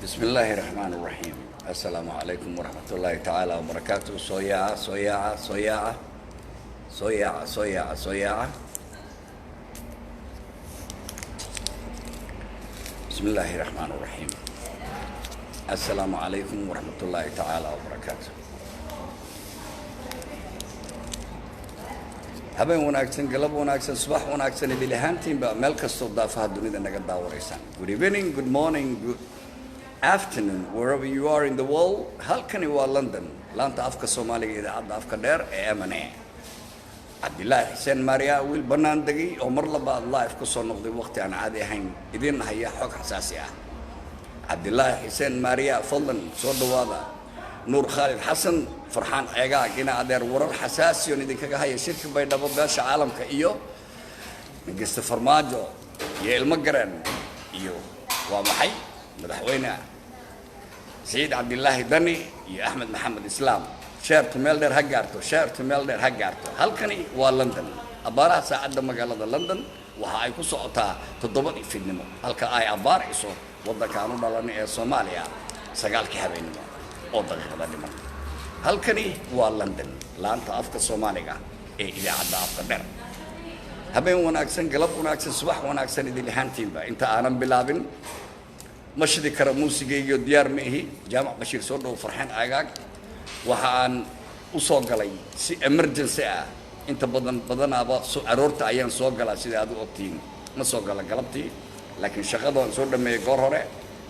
Bismi illaahi raxmaan raxiim. Assalaamu calaykum waraxmat ullaahi tacaala wabarakaatu. Soo yaaca, soo yaaca, soo yaaca, soo yaaca, soo yaaca, soo yaaca. Bismi illaahi raxmaan raxiim. Assalaamu calaykum waraxmat ullaahi tacaala wabarakaatu. Habeen wanaagsan, galab wanaagsan, subax wanaagsan idil ahaantiinba meel kastoo daafaha dunida naga daawanaysaan. Good evening, good morning, good afternoon, wherever you are in the world. Halkani waa London, laanta afka Soomaaliga, idaacadda afka dheer ee M N A. Cabdilaahi Xuseen Maariya, wiil bannaan degay oo mar labaad live ku soo noqday waqti aan caadi ahayn, idiin haya xog xasaasi ah. Cabdilaahi Xuseen Maariya, fadlan soo dhawaada. Nuur Khaalid Xasan, Farxaan Ceegaag, ina adeer, warar xasaasi oon idinkaga haya shirka Baydhabo, beesha caalamka iyo Mingiste Farmaajo iyo ilmo gareen iyo waa maxay Madaxweyne Siciid Cabdilaahi Dani iyo Axmed Maxamed Islaam. Share-tu meel dheer ha gaarto, share-tu meel dheer ha gaarto. Halkani waa London. Abbaaraha saacadda magaalada London waxa ay ku socotaa 7dii fidnimo, halka ay abbaarayso waddanka aan u dhalanay ee Soomaaliya 9kii habeennimo oo daqiiqada dhiman. Halkani waa London, laanta afka Soomaaliga ee idaacadda afka dheer. Habeen wanaagsan, galab wanaagsan, subax wanaagsan idin ahaantiinba. Inta aanan bilaabin, ma shidi kara muusigaygiyo, diyaar ma ihi. Jaamac Bashiir, soo dhow. Farxeen Agaag, waxa aan u soo galay si emergency ah. Inta badan badanaaba aroorta ayaan soo galaa, sida aad u ogtihiin. Ma soo gala galabtii, laakiin shaqada aan soo dhameeyey goor hore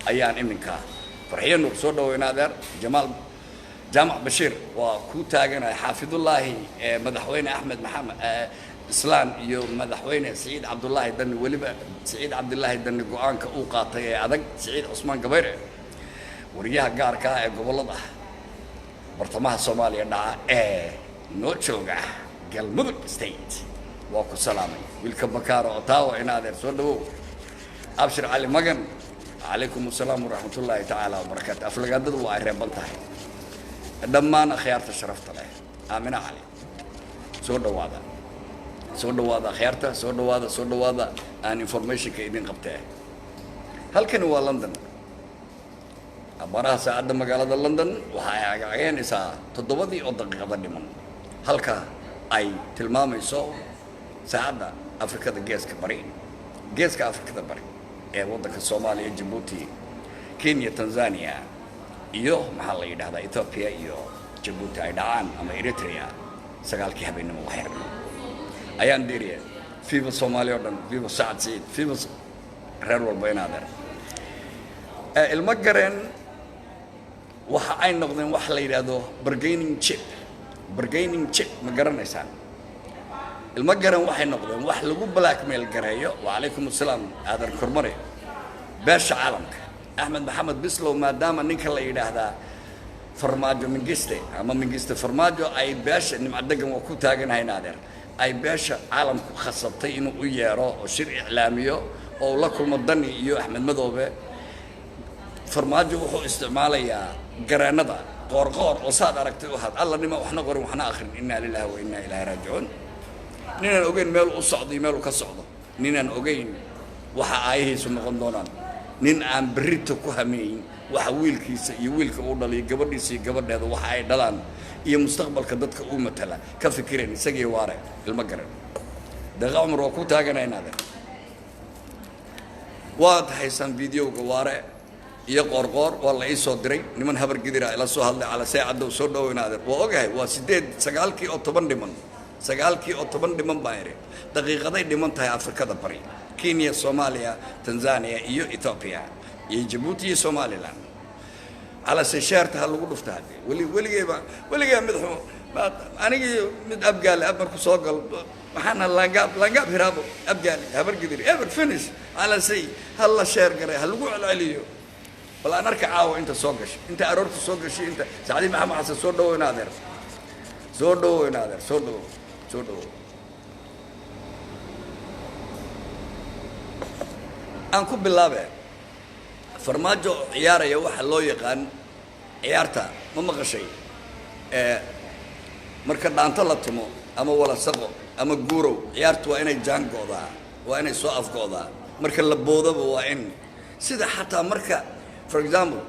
ayaan iminka. Farxiyo Nuur, soo dhaweyn. Adeer Jamaal Jaamac Bashiir waa ku taaganaya. Xaafidullaahi, Madaxweyne Axmed Maxamed Islaan iyo Madaxweyne Siciid Cabdullaahi Dani, weliba Siciid Cabdullaahi Dani go-aanka uu qaatay ee adag. Siciid Cusmaan Gabayre, wariyaha gaarka ah ee gobollada bartamaha Soomaaliya dhaca ee noo jooga Galmudug State, waa ku salaamay. Wiilka Bakaaro Otawa, in adeer, soo dhawow. Abshir Cali Magan, calaykum asalaam waraxmat ullaahi tacaala wabarakaatu. Aflagaadadu waa ay reeban tahay. Dhammaan akhyaarta sharafta leh, Aamina Cali, soo dhawaada, soo dhawaada. Akhyaarta, soo dhawaada, soo dhawaada. Aan informationka idin qabtee. Halkani waa London. Abaraha saacadda magaalada London waxa ay agagaynaysaa 7dii oo daqiiqada dhiman, halka ay tilmaamayso saacadda Afrikada geeska bari, geeska Afrikada bari ee waddanka Soomaaliya, Jabuuti, Kenya, Tanzania iyo maxaa la yidhahdaa Ethiopia iyo Jabuuti ay dhacaan ama Eritrea, 9kii habeennimo wax yarno ayaan diiriya. Viva Soomaaliya oo dhan, viva Sacad Saciid, viva reer walba. In adeer, ilmo gareen waxa ay noqdeen waxa la yidhaahdo bargaining chip. Bargaining chip ma garanaysaan? Ilmo garan waxay noqdeen wax lagu blackmail gareeyo. Wacalaykum assalaam, aadan kormare. Beesha caalamka, Axmed Maxamed Bislow, maadaama ninka la yidhaahdaa Farmaajo Mingiste ama Mingiste Farmaajo ay beesha nimcadegan waa ku taaganahay, adeer, ay beesha caalamku khasabtay inuu u yeero oo shir iclaamiyo oo la kulmo Dani iyo Axmed Madoobe. Farmaajo wuxuu isticmaalayaa gareennada Qoorqoor oo saad aragtay u had alla nima waxna qorin waxna akrin. Innaa lillahi wa innaa ilaahi raajicuun. Ninaan ogeyn meel u socdo iyo meel u ka socdo, ninaan ogeyn waxa aayihiisu noqon doonaan, nin aan berrito ku hameyn waxa wiilkiisa iyo wiilka uu dhaliyo, gabadhiisa iyo gabadheeda waxa ay dhalaan iyo mustaqbalka dadka uu matala ka fikireen, isagii waare ilmo garan. Deeqa Cumar, waa ku taaganaa. Adeer, waad haysaan videoga Waare iyo Qoorqoor, waa la ii soo diray. Niman Habar Gidira ila soo hadlay. Calasee Caddow, soo dhaweyn. Adeer, waa ogahay, waa 8, 9kii oo 10 dhiman, 9kii oo 10 dhiman baan idhi. Daqiiqaday dhiman tahay Afrikada bari, Kenya, Soomaaliya, Tanzania iyo Ethiopia iyo Jabuuti iyo Somaliland. Calase share-ta ha lagu dhufta. Hadde weli weligeyba weligaa mid xu anigii mid Abgaale ab marku soo galo waxaana laangaab, laangaab, Hiraabo, Abgaale, Habar Gidir, ever finish. Calasay ha la share garay, ha lagu celceliyo. Bal aan arka caawa inta soo gashay, inta aroorta soo gashay, inta Sacdi Maxamed Xasan, soo dhawow. In adeer, soo dhawow. In adeer, soo dhawow, soo dhawow. Aan ku bilaabe Farmaajo oo ciyaaraya waxa loo yaqaan ciyaarta, ma maqashay? Marka dhaanto la tumo ama walasaqo ama guurow, ciyaartu waa inay jaan go'daa, waa inay soo afgo'daa. Marka la boodaba waa in sida xataa marka For example,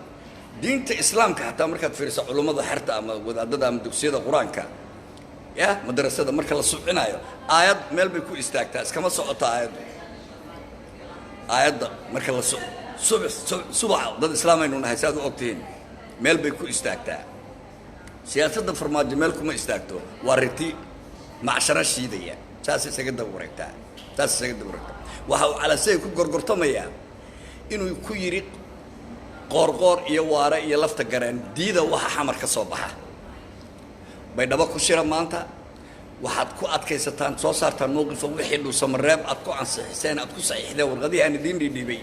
diinta Islaamka xataa markaad fiiriso, culummada xerta ama wadaadada ama dugsiyada Qur-aanka ya madrasada, marka la subcinayo aayad meel bay ku istaagtaa, iskama socoto aayaddu. Aayadda marka la subaxa, dad islaamaynu nahay si aad u ogtihiin, meel bay ku istaagtaa. Siyaasadda Farmaajo meel kuma istaagto, waa riti macsharo shiidaya, saas isaga daba wareegtaa, saas isaga daba wareegtaa. Waxa uu Calasey ku gorgortamayaa inuu ku yidhi Qoorqoor iyo Waare iyo Lafta Gareen, diida waxa Xamar ka soo baxa, Baydhabo ku shira maanta, waxaad ku adkaysataan, soo saartaan mowqifa, wixii Dhuusamareeb aad ku ansixiseen, aad ku saxiixdeen, warqadihii aan idiin dhiidhiibay,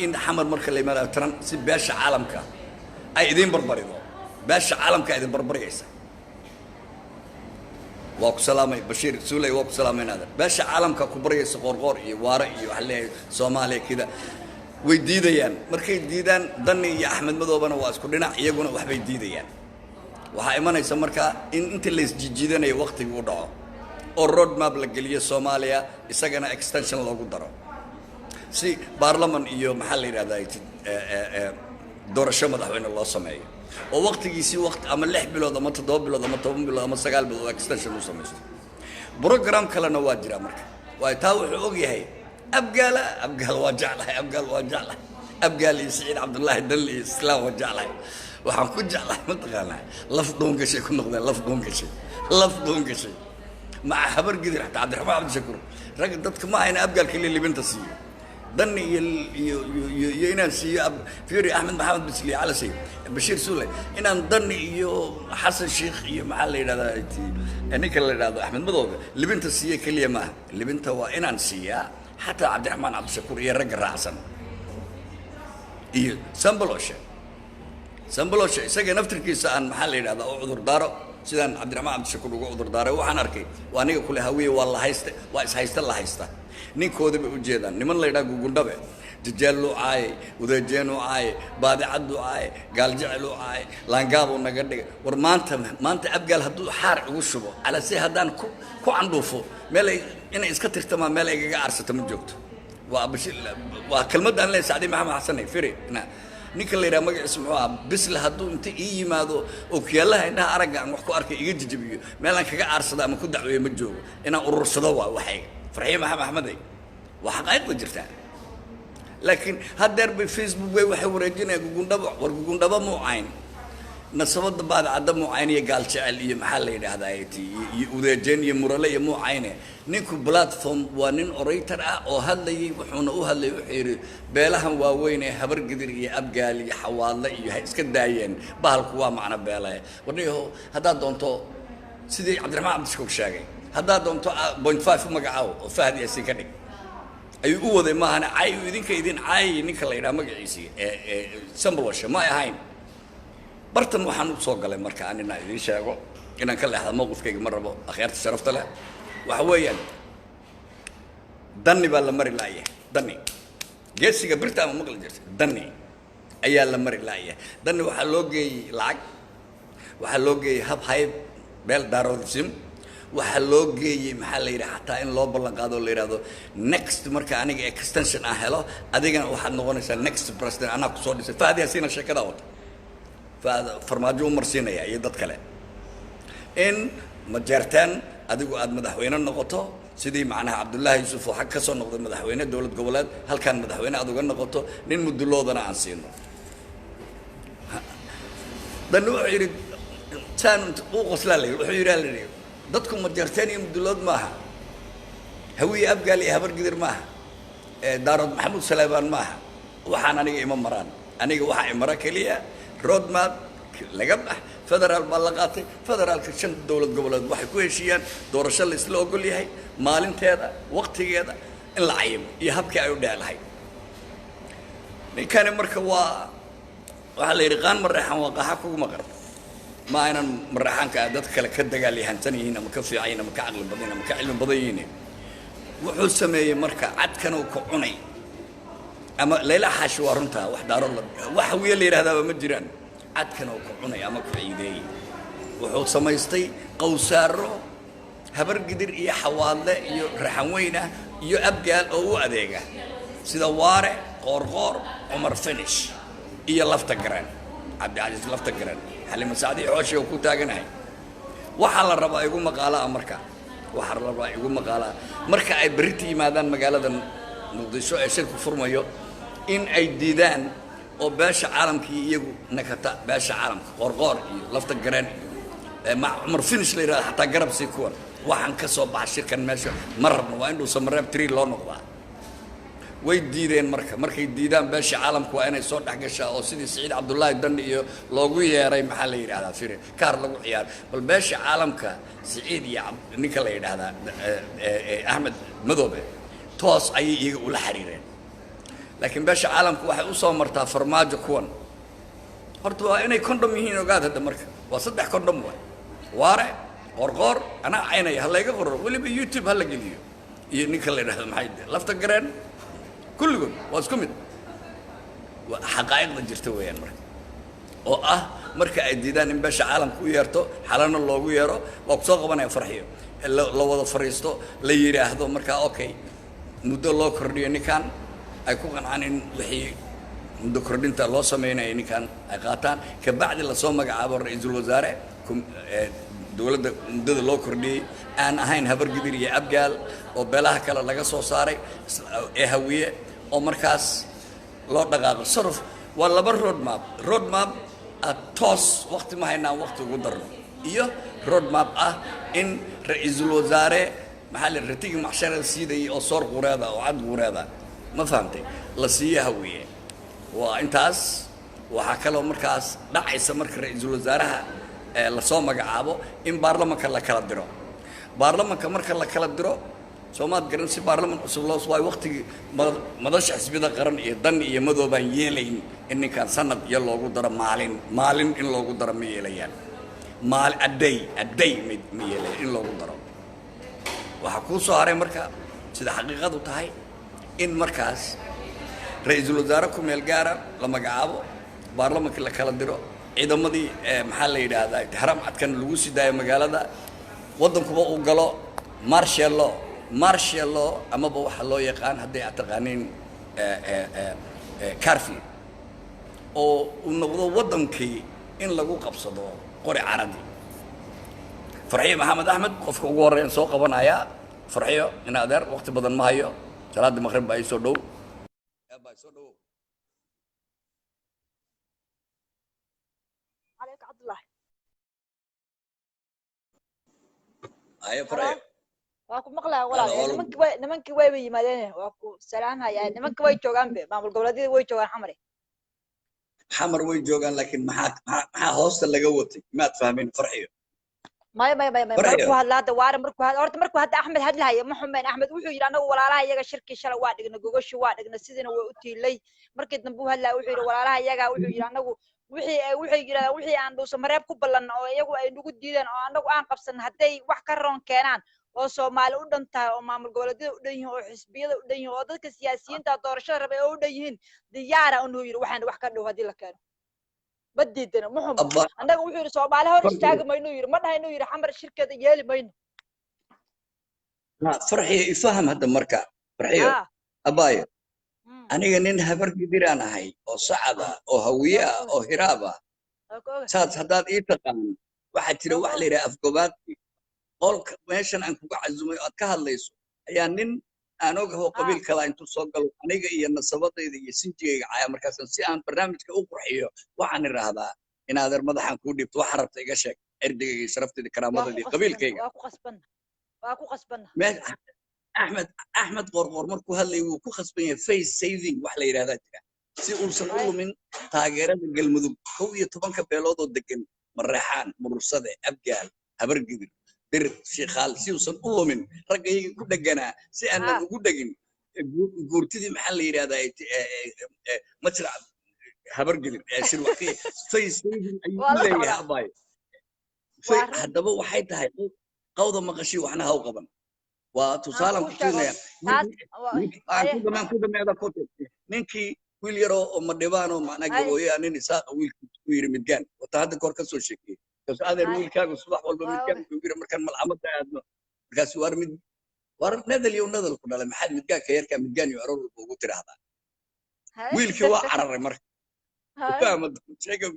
in Xamar marka la yimaado tiran si beesha caalamka ay idiin barbarido. Beesha caalamka idin barbaryaysa. Waa ku salaamay Bashiir Suuley, waa ku salaamay naader. Beesha caalamka ku baryaysa. Qoorqoor iyo Waare iyo waxaa leeyahay Soomaaliya kida way diidayaan. Markay diidaan, Dani iyo Axmed Madoobana waa isku dhinac, iyaguna waxbay diidayaan. Waxaa imanaysa markaa in inta la isjijiidanayo waktigii u dhaco oo road map la geliyo Soomaaliya, isagana extension loogu daro si baarlaman iyo maxaa la yidhahdaa doorasho madaxweyne loo sameeyo, oo waktigiisii waqti ama 6 bilood ama 7 bilood ama 10 bilood ama 9 bilood oo extension u samaysto. Program kalena waa jiraa. Marka waayo taa wuxuu og yahay Abgaala. Abgaal waa jeclahay, Abgaal waa jeclahay, Abgaal iyo Siciid Cabdullaahi Dalli iyo Islaam waa jeclahay. Waxaan ku jeclahay, mataqaanaa, laf dhuun gashay ku noqdeen, laf dhuun gashay, laf dhuun gashay maca Habar Gidir, xataa Cabdiraxmaan Cabdishakuur. Ragga dadka ma ahayna Abgaal keliya libinta siiyo, Dani iyo inaan siiyo fiiri Axmed Maxamed Bisli Calasey, Bashiir Suule, inaan Dani iyo Xasan Sheikh iyo maxaa la yidhahdaa ninka la yidhahdo Axmed Madoobe libinta siiya keliya maaha. Libinta waa inaan siiyaa xataa Cabdiraxmaan Cabdishakuur iyo ragga raacsan iyo Sambaloshe. Sambaloshe isaga naftirkiisa aan maxaa la yidhahdaa u cudur daaro sidaan Cabdiraxmaan Cabdishakuur uga cudur daaray. Waxaan arkay waa aniga kule Hawiye waa la hayste, waa is haysta, la haysta ninkooda bay ujeedaan. Niman la yidhaha Gugundhabe, Jajaalluu caayay, Udeejeenuu caayay, Baadicadduu caayay, Gaaljecluu caayay, Laangaabuu naga dhigay. War maanta, maanta Abgaal hadduu xaar igu shubo calase, haddaan ku candhuufo meel ay inay iska tirtamaan, meel ay igaga aarsato ma joogto. Waa Bashir, waa kelmadda aan leeyahay. Sacdi Maxamed Xasanay, firi ninka la yidhaha magaciisa muxuu ahaa, Bisle, hadduu inta ii yimaado ookiyaalaha indhaha aragga aan wax ku arkay iga jijabiyo, meel aan kaga aarsado ama ku dacweeyo ma joogo. Inaan urursado waa waxayga. Farxiye Maxamed Axmedey, waa xaqaa'iqda jirtaa. Laakiin haddeer bay Facebook bay waxay wareejinayaan Gugundhabo. War Gugundhabo muu cayn, nasabada Baadicadda muu cayn, iyo Gaaljecel iyo maxaa la yidhaahdaa iyo Udeejeen iyo Murale iyo muu cayne. Ninku platform waa nin orator ah oo hadlayay, wuxuuna u hadlayay, wuxuu yidhi beelahan waaweyn ee Habargidir iyo Abgaal iyo Xawaadle iyo ha iska daayeen bahalku, waa macno beele. Warniyaho, haddaad doonto sidii Cabdiraxmaan Cabdishakuur sheegay, haddaad doonto 0.5 u magacaawo oo Fahad Yaasiin ka dhig ayuu u waday. Maahane cay uu idinka idin caayay ninka la yidhaha magaciisii ee Sambaloshe ma ay ahayn. Bartan waxaan u soo galay marka aan inaan idiin sheego, inaan ka leexda mowqifkayga ma rabo. Akhyaarta sharafta leh, waxa weeyaan Danni baa la mari la'yahay. Danni geesiga birta ama maqli jirta, Danni ayaa la mari la'yahay. Danni waxaa loo geeyey lacag, waxaa loo geeyey hab hayb beel daaroodism, waxaa loo geeyey maxaa la yidhaha xataa in loo ballan qaado oo la yidhahdo next marka aniga extension aan helo, adigana waxaad noqonaysaa next president, anaa kusoo dhisay. Fahad Yaasiina sheekadaa wata, Fahad Farmaajo u marsiinaya iyo dad kale in Majeerteen adigu aad madaxweyne noqoto, sidii macnaha Cabdullaahi Yuusuf oo xag ka soo noqday madaxweyne dowlad goboleed, halkaan madaxweyne aad uga noqoto, nin Muduloodana aan siino. Dan wuxuu yidhi saan uu qoslaa la yidhi, wuxuu yidhi la yidhi dadku Majeerteen iyo Mudulood maaha, Hawiye, Abgaal iyo Habargidir maaha, Daarood Maxamuud Saleebaan maaha. Waxaan aniga ima maraan, aniga waxaa imara keliya roadmap laga bax. Federaal baa la qaatay. Federaalka shan dowlad goboleed waxay ku heshiiyaan doorasho la isla ogol yahay, maalinteeda, waqtigeeda in la cayimo iyo habkii ay u dhici lahayd. Ninkani marka waa waxaa la yidhi qaan Mareexan waa qaxa kugu maqan. Ma aynan Mareexaanka dad kale ka dagaalyahansan yihiin ama ka fiican yihiin ama ka caqli badan yihiin ama ka cilmi badan yihiin. Wuxuu sameeyey marka cadkan uu ka cunay ama Layla Xaashi, waa runtaa, wax Daaro la wax Hawiye la yidhahdaaba ma jiraan. Cadkan uu ka cunay ama ku ciideeyey, wuxuu samaystay qowsaaro Habargidir iyo Xawaadle iyo Raxanweyna iyo Abgaal oo u adeega, sida Waare, Qoorqoor, Cumar Finish. Iyo Lafta Gareen, Cabdicasiis Lafta Gareen, Xalima Sacdi xooshay oo ku taaganahay. Waxaa la rabaa igu maqaalaa marka, waxaa la rabaa igu maqaalaa, marka ay berrita yimaadaan magaalada Muqdisho ee shirku furmayo, in ay diidaan oo beesha caalamkii iyagu nakata, beesha caalamka, Qoorqoor iyo Lafta Gareen iyo Cumar Finish la yidhahda, xataa garab sii kuwan. Waxaan ka soo baxa shirkan meesha ma rabno, waa in Dhuusamareeb 3 loo noqdaa. Way diideen. Marka markay diidaan, beesha caalamku waa inay soo dhex gashaa oo sidii Siciid Cabdullaahi Dan iyo loogu yeeray, maxaa la yidhahdaa, firi kaar lagu ciyaar. Bal beesha caalamka Siciid iyo ninka la yidhahdaa Axmed Madoobe toos ayay iyaga ula xiriireen, laakiin beesha caalamku waxay usoo martaa Farmaajo. Kuwan horta waa inay condom yihiin, ogaad hadda. Marka waa saddex condom waay: Waare, Qorqoor, anaa caynaya, ha layga qoro, weliba YouTube ha la geliyo, iyo ninka la yidhahdo maxay, Lafta Gareen. Kulligood waa isku mid. Waa xaqaa'iqda jirta weeyaan. Marka oo ah marka ay diidaan in beesha caalamka u yeerto, xalana loogu yeero, waa ku soo qabanaya Farxiyo, la wada fariisto, la yidhaahdo markaa okay, muddo loo kordhiyo ninkan, ay ku qancaan in wixii muddo kordhinta loo sameynaya ninkan ay qaataan, kabacdi lasoo magacaabo ra-iisul wasaare dowladda muddada loo kordhiyey aan ahayn Habargidir iyo Abgaal oo beelaha kale laga soo saaray ee Hawiye, oo markaas loo dhaqaaqo saruf. Waa laba road map: road map ah toos, waqti ma haynaan waqti ugu darno, iyo road map ah in ra-iisul wasaare, maxaa la, ratigi macsharada siidayay oo soor qureeda oo cad qureeda, ma fahamtay, la siiyo Hawiye. Waa intaas. Waxaa kaloo markaas dhacaysa, marka ra-iisul wasaaraha lasoo magacaabo, in baarlamanka la kala diro. Baarlamanka marka la kala diro, soomaad garan, si baarlaman cusub loo waayo. Waqtigii madasha xisbiyada qaran iyo Dan iyo Madoobaan yeelayn in ninkan sanad iyo loogu daro, maalin maalin in loogu daro ma yeelayaan. Maali aday aday ma yeelayaan in loogu daro. Waxaa kuu soo haray marka, sida xaqiiqadu tahay, in markaas ra-iisul wasaare ku meel gaara la magacaabo, baarlamankii la kala diro, ciidamadii maxaa la yidhaahdaa, haram cadkan lagu sii daayo magaalada, waddankuba uu galo martial law. Martial law amaba waxaa loo yaqaan, hadday aad taqaaniin, curfew, oo uu noqdo waddankii in lagu qabsado qori caradi. Farxiyo Maxamed Axmed, qofka ugu horreeyaan soo qabanayaa. Farxiyo, in adeer, waqti badan ma hayo, salaaddii maqrib baa ii soo dhow, baa soo dhow. عليك عبد الله. Ayo, Farxiyo. Waa ku maqlaya walaal. Nimankii way, nimankii way yimaadeen, waa ku salaamhayaa. Nimankii way joogaan be, maamul goboleedyada way joogaan Xamare. Xamar way joogaan, laakiin maxaa hoosta laga watay maad fahmin, Farxiyo? Maya, maya, maya, maya. Farxiyo. Markuu hadla hadda Waare, markuu hadla horta, markuu hadda Axmed hadlahaya, ma xumeyn. Axmed wuxuu yidhi: anagu walaalaha iyaga shirkii shalay waa dhignay, gogoshii waa dhignay, sidiina way u tiilay. Markii dambe uu hadlaya wuxuu yidhi walaalaha iyaga, wuxuu yidhi anagu wixii ay, waxay yidhahdaan wixii aan Dhuuso Mareeb ku ballanno oo iyagu ay nagu diideen oo anagu aan qabsan, hadday wax ka roon keenaan oo Soomaali u dhan tahay oo maamul goboleedyada u dhan yihiin oo xisbiyada u dhan yihiin oo dadka siyaasiyiinta doorashada rabay oo u dhan yihiin, diyaara unuu yidhi. Waxaan wax ka dhow haddii la keeno ma diidana, ma xumo. Abba. Annaga wuxuu yidhi Soomaali hor Farxiyo. istaagi mayno, yidhi, ma dhaha inuu yidhi Xamar shirkeeda yeeli mayno. Ha, Farxiyo, ifaham hadda marka, Farxiyo. Abaayo. Aniga nin Habar Gidiraan ahay oo Sacad ah oo Hawiye ah oo Hiraab ah. Waa ku ogahay. Saas haddaad ii taqaan, waxaa jira wax la yidhaha afgobaadki. Qolka meeshan aan kuga cazumay oo aad ka hadlayso ayaa nin aan ogaho qabiil kala intuu soo galo aniga iyo nasabadayda iyo sinjigayga caya. Markaasan si aan barnaamijka u qurxiyo waxaan idhaahdaa, in adeer madaxaan kuu dhiibto, waxa rabta iga sheeg, cirdigayga iyo sharaftayda, Waa karaamadayda ku iyo qasbanna. qabiilkayga. Waa ku qasbanna, waa ku qasbanna. Axmed Qoorqoor markuu hadlayay wuu ku khasban yahay. Face saving wax la yidhahdaa jira, si uusan u lumin taageerada Galmudug, 11-ka beelood oo degan, Mareexaan, Murursade, Abgaal, Habargidir, Dir, Shiikhaal, si uusan u lumin ragga iyaga ku dheganaa, si aanan ugu dhegin guurtidii, maxaa la yidhahdaa, majrac Habargidir ee Shirwaqiya. Face saving ayuu Waa u la leeyahay. socdaa. Abaayo. Waa run. Haddaba waxay tahay qawda maqashii waxna ha u qaban. Waa Aan tusaalan kuu ku sheego siinaya. Taas aan haye. ku dhamaan, ku dhameeda ku ninkii wiil yaroo oo madhibaan oo macnaa Haye. gabooye ah, nin Isaaqa wiilkiisa ku yiri midgaan wata hadda koor ka soo sheekeeyey. Markaasu adeer, Haye. wiilkaagu subax walba Waa midgaan ogahay. wuxuu yiri markaan malcamada aadno, markaasu war mid war nadal iyo nadal ku dhalay, maxaad midgaanka yarkaa midgaan iyo aroor walba ugu tiraahdaa? Haye. Wiilkii waa cararay marka. Fahma sheega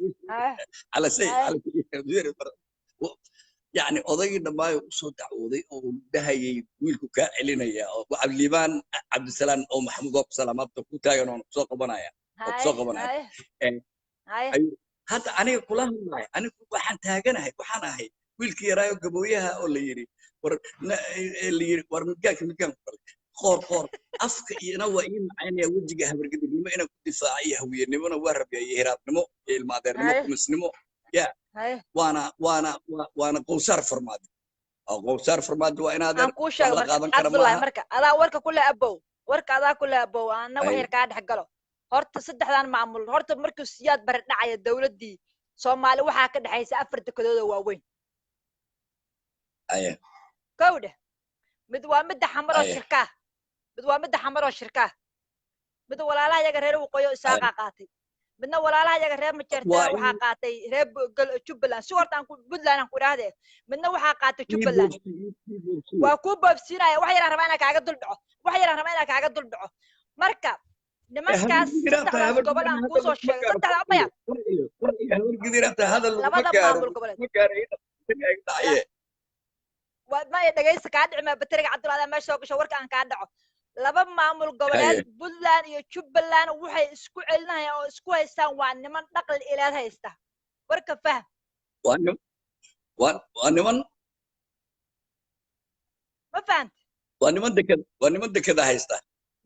على say على yani odaygii dhammaayo usoo dacwooday oo uu dhahayay wiilku kaa celinaya oo Cabdiliibaan Cabdisalaan oo Maxamuud waa ku salaamaabta ku taagan oon kusoo qabanaya oo kusoo qabanaya. Hadda aniga kula hadlaaya, anigu waxaan taaganahay, waxaan ahay wiilkii yaraayo gabooyaha oo la yidhi war, la yidhi war midgaanka midgaan ku dhalay qoor qoor afka iyana waa ii macaynaya wejiga habargedignimo inaan ku difaaca iyo hawiyenimona waa rabiya iyo hiraabnimo iyo ilmaadeernimo kumisnimo ya waana qowsaar Farmaajo, qowsaar Farmaajo waa inaadeer aan kuu sheego wax la qaadan kara Cabdullahi maaha. Marka adaa warka kule abow, warka adaa kule abow, ana wax yar kaa dhex galo. Horta saddexdan maamul, horta markuu Siyaad Bare dhacaya dowladdii Soomaali waxaa ka dhexaysa afar dekedood oo waaweyn. Kowdhe, mid waa midda Xamar oo shirkaa, mid waa midda Xamar oo shirkaa, mid walaalaha yaga reer Waqooyi oo Isaaqaa qaatay, midna walaalaha yaga reer Majeerteen waxaa qaatay reer Jubbaland, si horta aan ku Puntland aan ku idhaahdee, midna waxaa qaatay Jubbaland. Waa kuu boobsiinaya, wax yaraan rabaa inaan kaaga dul dhaco, wax yaraan rabaa inaan kaaga dul dhaco. Marka nimankaas saddexdaas gobol aan kuu soo sheegay, saddexda maya labada maamul goboleed maya dhegaysta, kaa dhici maa bateriga Cabdullah meesha soo gasho, warka aan kaa dhaco. Laba maamul goboleed, Puntland iyo Jubbaland, waxay isku celinayaan oo isku haystaan waa niman dhaqli ilaad haysta. Warka fahm. Waa niman Ma fahamti? Waa niman deked, waa niman dekeda haysta.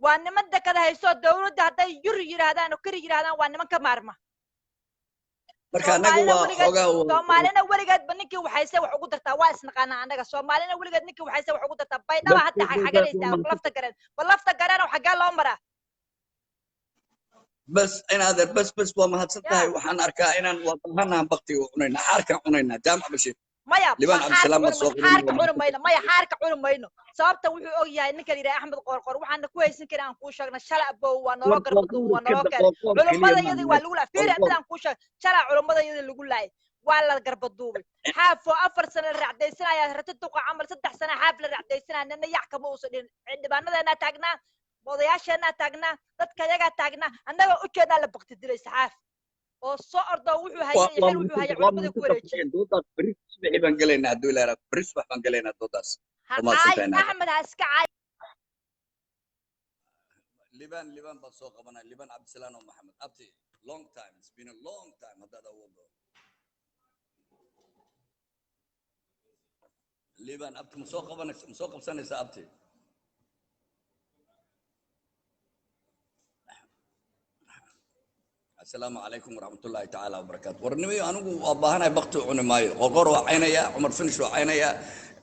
Waa niman dekada haysto, dowladda hadday yur yidhaahdaan oo keri yidhaahdaan waa niman ka maarma. Marka annaga waa xoogaa Soomaalina weligeedba ninkii waxayse wax ugu dartaa, waa isnaqaanaa annaga. Soomaalina weligeed ninkii waxayse wax ugu dartaa. Baydhaba hadda xaganaysaa lafta gareen, bal lafta gareen oo xaggee loo maraa? Bas inaadeer, bas bas, waa mahadsan tahay. Waxaan arkaa inaan waa bahanahan baktiga cunaynaa, xaarkaan cunaynaa. Jaamac Bashiir Maya Libaan Cabdisalaam baa soo xaarka cuni mayno, maya xaarka cuni mayno. Sababta wuxuu og yahay ninka la yidhaha Axmed Qoorqoor, waxaana ku haysan karin aan kuu sheegna shala abow waa naloo garbaduub, waa naloo keenay culummada iyadii waa lagu laayay. Fiiri, midaan kuu sheeg, shala culummada iyadii lagu laayay waa la garbaduubay. Xaafoo 4 sano la raacdaysanaya, rati duqa camal 3 sano xaaf la raacdaysanaya, nina yac kama uusan dhihin. Xildhibaanadeenaa taagnaa, odayaasheenaa taagnaa, dadka yagaa taagnaa, annagoo ujeednaa la bakti dilay saxaaf oo soo ordoo wuxuu hayay xil wuxuu hayay culimmada ku wareejiyey. Doodaas beri subaxii baan gelaynaa hadduu ilaaha, beri subax baan gelaynaa doodaas. Ha caay Axmed, ha iska caay. Liban, Liban baan soo qabanaa, Liban Cabdisalaan oo Maxamed abti. Long time, it's been a long time. Haddaad awoodo Liban abti, ma soo qabanaysa, ma soo qabsanaysa abti? Asalaamu calaykum waraxmatullaahi tacaala wabarakaatu. Warnimayo anigu waa baahanahay, bakti cuni maayo. Qorqor waa caynaya, Cumar Finish waa caynaya,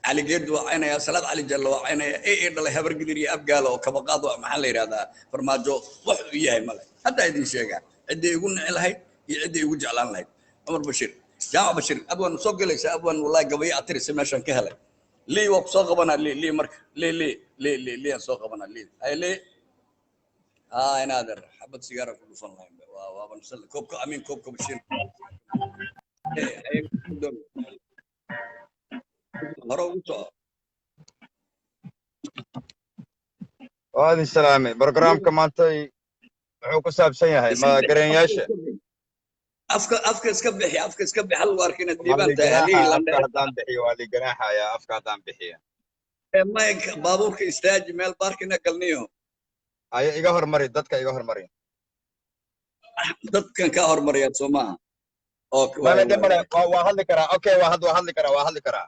Cali Geed waa caynaya, Salaad Cali Jalle waa caynaya, ee dhalay Habargidir iyo Abgaalo oo kabaqaad waa maxaa la yidhahdaa Farmaajo wax uu yahay male. Haddaa idin sheegaa ciddii igu nici lahayd iyo ciddii igu jeclaan lahayd. Cumar Bashiir, Jaamac Bashiir, abwan soo gelaysa abwan. Wallahi gabayo atirisa meeshaan ka helay. Lii waa ku soo qabanaa, lii lii marka lii lii lii lii lii aan soo qabanaa lii hay lii haa inaader xabad sigaara ku dhufan lahayn waa waaban koobka amiin koobka Bashiir hore ugu soco. Waa idin salaamay. Barnaamijka maanta muxuu ku saabsan yahay ma gareeyaasha? Afka iska bixi, afka iska bixi, hal arka inaad Waa diibaan tahay halihii liganaaxa afka landheer. Haddaan bixiyo waa liganaaxaya afka haddaan bixiya. Mayka baabuurka istaaji, meel baarkina galniyo. Aya iga hormari, dadka iga hormari. Dadkan kaa hormariyaa soo maaha? Okay. Male waaya dhib male waaya waa hadli karaa. Okay, waa hadli karaa, waa hadli karaa.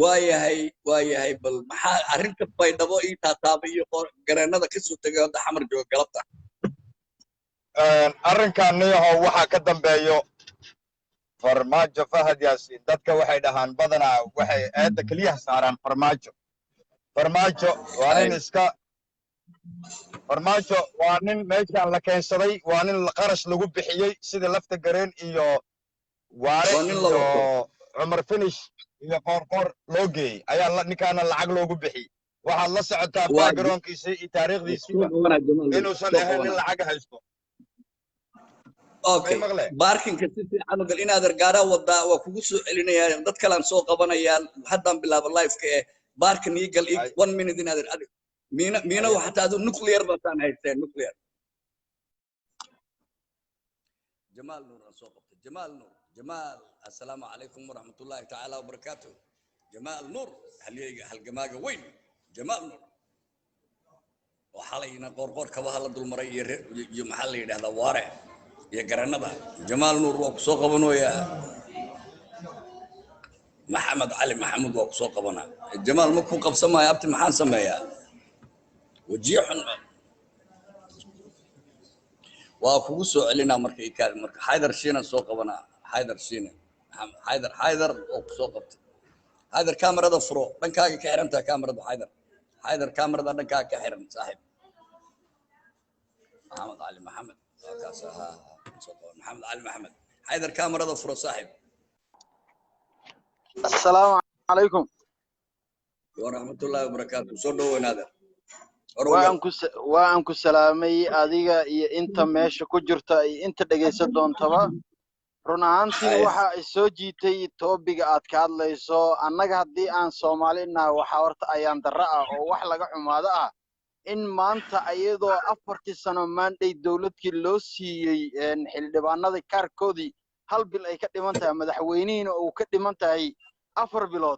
Waayahay, waayahay. Bal maxaa arrinta Baydhabo ii taataabay iyo gareennada ka soo tegay hadda Xamar jooga galabta? Arrinkan niyahow waxaa ka dambeeyo Farmaajo Fahad Yaasiin. Dadka waxay dhahaan badanaa waxay eedda keliyaha saaraan Farmaajo. Farmaajo waa nin iska, Farmaajo waa nin meeshaan la keensaday, waa nin qarash lagu bixiyey sida lafta gareen iyo Waare Waa nin la iyo wato. Cumar Finish iyo Qoorqoor loo geeyey ayaa ninkaana lacag loogu bixiyey. Waxaad la socotaa Waa backgroundkiisii iyo taariikhdiisiiba soo qabanaa Jamaal inuusan soo ahayn nin qabanaa. lacag haysto. Okay. May maqle? Baarkinka si fiican u gal inaad gaaraa wadaa, waa kugu soo celinayaa, dad kalaan soo qabanayaa. Haddaan bilaabo live-ka ee baarkin ii gal ii Ay. One minute inaad adig miina miina Aye. Waxataa adu nuclear bataan haysteen nuclear. Jamaal Nuur aan soo qabtay. Jamaal Nuur, Jamaal, assalaamu calaykum waraxmatullaahi tacaala wabarakaatuh. Jamaal Nuur, halyeyga halgamaaga weyn Jamaal Nuur oo xalayna Qoorqoor kabaha la dulmaray iyo iyo maxaa la yidhahdaa, Waare iyo garanada. Jamaal Nuur waa kusoo qabanoyaa. Maxamed Cali Maxamuud waa kusoo qabanaa. Jamaal, ma ku qabsamaayo abti, maxaan sameeyaa? Wajiyo xun waa kugu soo celinaa marka ikaadi. Marka Xaydar Shiinan soo qabanaa. Xaydar Shiina, Maxamed Xaydar, Xaydar oo kusoo qabtay. Xaydar, kaamarada furo, dhankaaga ka xiran tahay kaamaradu. Xaydar, Xaydar, kaamarada dhankaaga ka xiran saaxiib. Maxamed Cali Maxamed waa kaas ahaa, soo qaban Maxamed Cali Maxamed. Xaydar, kaamarada furo saaxiib. السلام عليكم. Waraxmatullaahi wabarakaatu, soo dhoweynaada. Waan ku salaamay adiga iyo inta meesha ku jirta iyo inta dhegaysan doontaba. Run ahaantii, waxa ay soo jiitay topic-ga aad ka hadlayso. Annaga haddii aan Soomaali nahay, waxaa horta ayaan darro ah oo wax laga xumaado ah in maanta iyadoo 4-tii sano mandate dowladkii loo siiyey, xildhibaanada kaarkoodii hal bil ay ka dhiman tahay, madaxweynihiina uu ka dhiman tahay 4 bilood,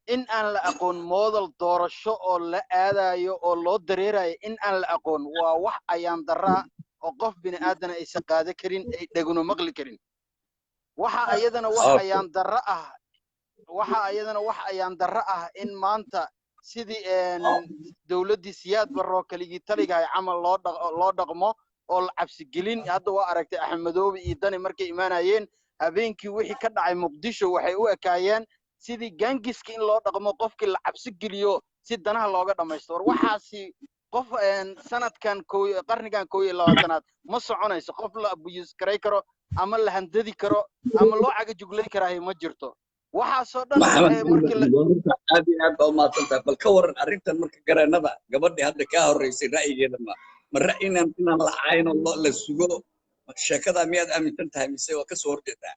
in aan la aqoon model doorasho oo la aadayo oo loo dareerayo. In aan la aqoon waa wax ayaan darraa oo qof bini aadana aysan qaada karin, ay dheguna maqli karin. Waxa ayadana wax ayaan darro ah, waxa ayadana wax ayaan darro ah in maanta sidii dowladdii Siyaad Barroo keligii taligahay camal loo dhaqmo oo la cabsigelin. Hadda waa aragtay Axmedoobe iyo Dani markay imaanayeen habeenkii wixii ka dhacay Muqdisho, waxay u ekaayeen sidii gangs-ka in loo dhaqmo, qofkii la cabsi geliyo si danaha looga dhammaysto. War waxaasi qof sanadkan ko qarnigan 21aad ma soconayso. Qof la abuse garay karo ama la handadi karo ama loo cagajuglay karaayo ma jirto. Waxaasoo dhan Maxamed, markii la aad iyo aad baa umahadsan tahay. Bal ka waran arrintan marka gareenada, gabadhii hadda kaa horreysay ra'yigeeda, ma ra'yi inaan la cayn oo la sugo sheekadaa miyaad aaminsan tahay mise waa kasoo horjeedaa?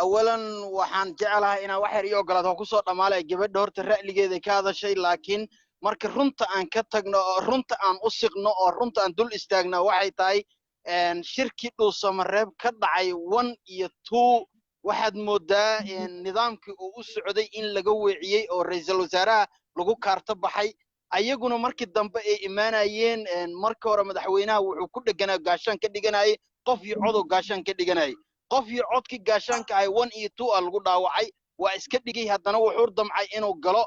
Awalan, waxaan jeclahay inaan wax yar ii ogolaado oo kusoo dhammaalaya. Gabadha horta ra'ligeeda ka hadashay, laakiin marka runta aan ka tagno oo runta aan u siqno oo runta aan dul istaagno, waxay tahay shirkii Dhuusamareeb ka dhacay 1 iyo 2, waxaad moodaa nidaamkii uu u socday in laga weeciyey oo ra'iisul wasaaraha lagu kaarto baxay. Ayaguna markii dambe ay imaanayeen, markii hore madaxweynaha wuxuu ku dheganaa gaashaan ka dhiganayay qof iyo codoo gaashaan ka dhiganayay. Qof iyo codkii gaashaanka ahay 1 iyo 2 a lagu dhaawacay, waa iska dhigay. Haddana wuxuu damcay inuu galo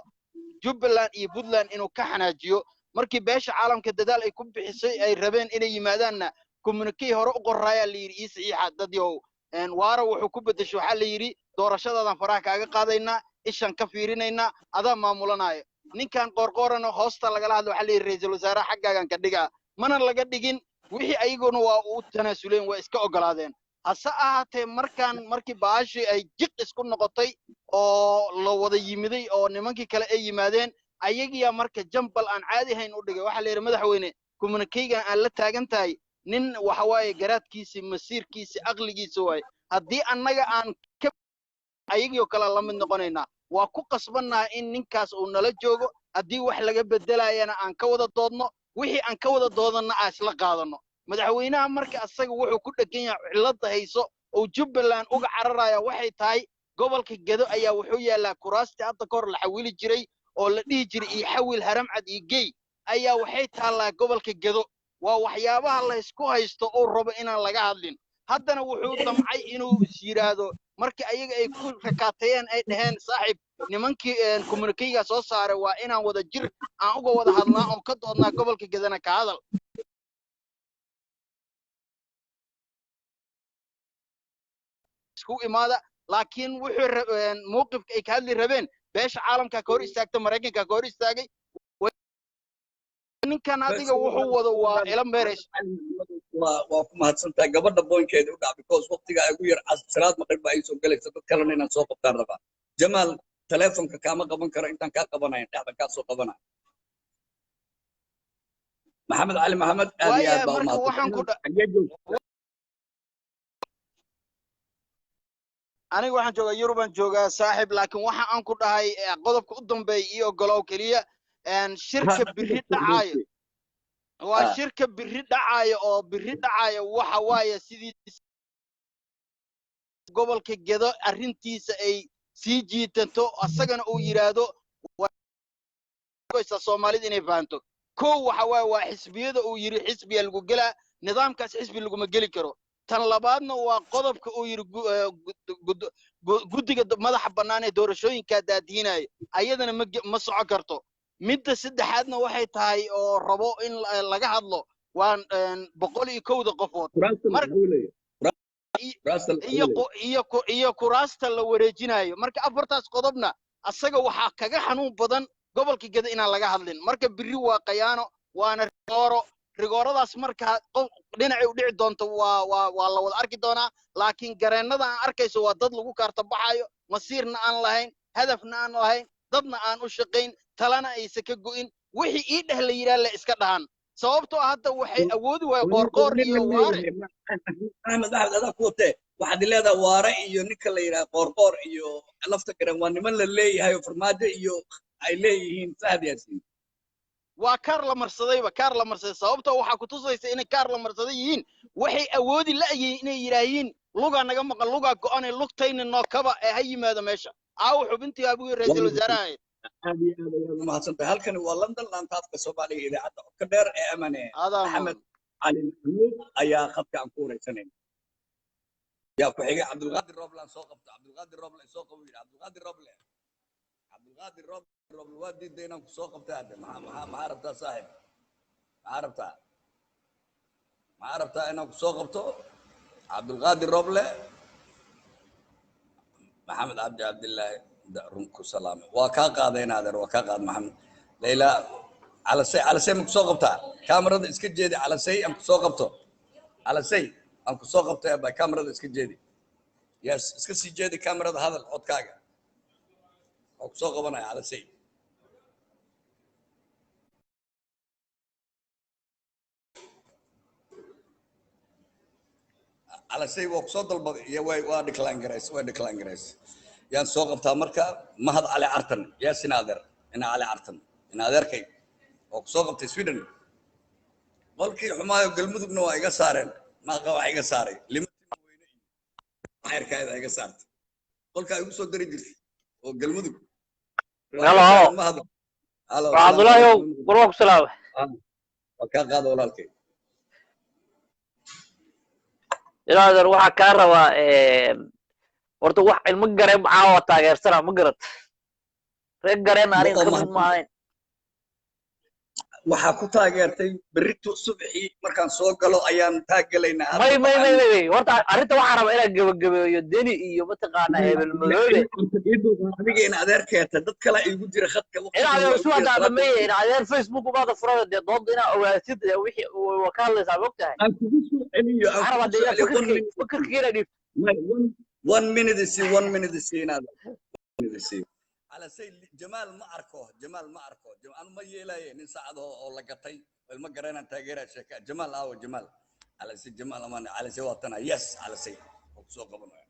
Jubbaland iyo Puntland inuu ka xanaajiyo. Markii beesha caalamka dadaal ay ku bixisay ay rabeen inay yimaadaanna, communique hore u qoraayaa la yidhi ii saxiixa dadyow. Waara wuxuu ku beddeshay, waxaa la yidhi doorashadaadan faraha kaaga qaadaynaa, ishan ka fiirinaynaa, adaa maamulanaayo. Ninkan Qoorqoorana hoosta lagala hadla, waxaa la yidhi ra'iisul wasaaraha xaggaagan ka dhigaa. Mana laga dhigin wixii, ayaguna waa u tanaasuleen, waa iska ogolaadeen. Hase ahaatee, markaan markii baashii ay jiq isku noqotay oo la wada yimiday oo nimankii kale ay yimaadeen, ayagiyaa marka jambal aan caadi hayn u dhigay. Waxaa la yidhi madaxweyne, communique-gan aan la taagan tahay nin waxa waaye garaadkiisi, masiirkiisi, aqligiisa waaye. Haddii annaga aan ka ayagii kale la mid noqonaynaa, waa ku qasbannaha in ninkaas uu nala joogo. Haddii wax laga bedelayana aan ka wada doodno, wixii aan ka wada doodanna aan isla qaadano. Madaxweynaha marka asaga wuxuu ku dhegan yahay cilladda hayso oo Jubbaland uga cararaya waxay tahay gobolka Gedo ayaa wuxuu yaallaa kuraastii hadda ka hor la xawili jiray oo la dhihi jiray iyo xawil Haramcad iyo gey ayaa waxay taallaa gobolka Gedo. Waa waxyaabaha la isku haysto uu rabo inaan laga hadlin. Haddana wuxuu damcay inuu is yidhaahdo markii ayaga ay ku rakaateeyeen, ay dhaheen saaxiib, nimankii communique-ga soo saaray waa inaan wada jir aan uga wada hadlnaa oon ka doodnaa, gobolka Gedana ka hadal isku imaada. Laakiin wuxuu mowqifka ay ka hadli rabeen beesha caalamka ka hor istaagta, Maraykanka ka hor istaagay. Ninkan adiga wuxuu wado waa ila meerayso. Waa ku mahadsantahay. Gabadha point-keeda u dhac, because waqtiga ay ugu yar salaad maqrib baa ii soo galaysa, dad kalena inaan soo qabtaan rabaa. Jamaal, telefonka kaama qaban karo intaan kaa qabanayn, dhexdan kaa soo qabanaya. Maxamed Cali Maxamed, aad iyo aad baa Marka waxaan ku umahadsan. Aniga waxaan joogaa Yurubaan joogaa saaxib, laakiin waxa aan ku dhahay qodobka u dambeeya iyo ogolow keliya, shirka biri dhacaayo. Waa shirka biri dhacaya oo biri dhacaya waxa waaye sidii gobolka Gedo arrintiisa ay sii jiitanto, asagana uu yidhaahdo waa Soomaalida inay fahanto. Kow waxa waaye waa xisbiyada uu yidhi xisbiya lagu gelaa, nidaamkaas xisbi laguma geli karo. Tan labaadna waa qodobka uu yidhi guddiga madaxa bannaan ee doorashooyinkaa daadiinaya, ayadana ma socon karto. Midda saddexaadna waxay tahay oo rabo in laga hadlo waa 101-da qofood iyo kuraasta la wareejinayo. Marka afartaas qodobna asaga waxaa kaga xanuun badan gobolka Geda inaan laga hadlin. Marka biri waa qayaano, waana rigooro. Rigooradaas marka qof dhinacay u dhici doonto waa la wada arki doonaa, laakiin gareennada aan arkayso waa dad lagu kaarta baxayo, masiirna aan lahayn, hadafna aan lahayn, dadna aan u shaqayn, talana aysan ka go'in. Wixii ii dheh la yidhaah la iska dhahan, sababtoo ah hadda waxay awoodi waaya Qoorqoor iyo Waare. Axmed, Axmed, adaa ku watee. Waxaad leedahay Waare iyo ninka la yidhaha Qoorqoor iyo Lafta Garan waa niman la leeyahay oo Farmaajo iyo ay leeyihiin Fahad Yaasiin. Waa kaar la marsadayba, kaar la marsaday. Sababtoo waxaa ku tusaysa inay kaar la marsaday yihiin, waxay awoodi la'yihiin inay yidhaahiin lugaa naga maqan, lugaa go'anay, lugtayna noo kaba ee ha yimaado meesha. Aawo xubintii abugu ra'iisul wasaaraha? Aad iyo aad ayaad umahadsantahay. Halkani waa London, laanta afka Soomaaliga, idaacadda codka dheer ee Amane. Adaa. Axmed Cali Maxamuud ayaa khadka aan ku wareysanayna. Yaa ku xigay? Cabdulqaadir Roble aan soo qabto. Cabdulqaadir Roble soo qabo yidhi. Cabdulqaadir Roble, Cabdulqaadir Roble, Roble waa diiday inaan ku soo qabta hadda. Maxaa rabtaa, saaxib? Maxaa rabtaa? Maxaa rabtaa inaan ku soo qabto, Cabdulqaadir Roble? Maxamed Cabdi Cabdillaahi run ku salaamay. Waa kaa qaaday inaadeer, waa kaa qaad. Maxamed Layla Calasey, Calasey ma ku soo qabtaa? Kaamarada iska jeedi, Calasey, aan ku soo qabto. Calasey, aan ku soo qabto aba. Kaamarada iska jeedi. Yes, iska sii jeedi kaamarada, hadal codkaaga. Waa ku soo qabanaya, Calasey. Calasey waa ku soo dalbaday iyo way waa decline garays, waa decline garays. Yaan soo qabtaa marka? Mahad Cali Cartan, yaasin adeer, ina Cali Cartan, ina adeerkay, waa ku soo qabtay. Sweden qolkii xumaayo Galmudugna waa iga saareen. Maaqa wax iga saaray lima weyne iyo xeerkaayda iga saartay qolkaa igu soo dari jirtay oo Galmudug waa iga Halo. saareen. Mahad, halo. Waa Salaamu Cabdullaahi ow. calaykum. War waa ku salaamay. Waa kaa qaada, walaalkay. Ilaadeer, waxaa kaa rabaa horta wax ilmo gareen caawa taageersana ma garat. Reer gareen aniga oo ka mid mahadsan ma ahayn. Waxaa ku taageertay berrito subaxii markaan soo galo ayaan taagelaynaa. May Hadda may may waxaan may may horta arrinta waxaa rabaa inaan gebagabeeyo Deni iyo mataqaanaa Hebel Madoobe. Adiga in adeerkeeta dad kale igu jira khadka In waqtigana adeer waa isu igu jira haddaa salaada. dhameeye in adeer Facebook ubaada furada dee doodda inaa ogaatid ee wixii waa ka hadlaysaa, mogtahay. Aan kugu soo celiyo, aan Waxaa rabaa kugu dee soo inaad celiyo one fikirkii minute. fikirkii inaad dhiibto. May one minute isi, one minute isi, inaad minute isi. Ala say Jamaal ma arko, Jamaal ma arko. Anu ma yeelaye nin saacad oo la gatay ilma garanaan taageeraa sheeka. Jamaal aawo? Jamaal ala say, Jamaal amaan ala say waa tana. Yes, ala say waa kusoo qabanaya.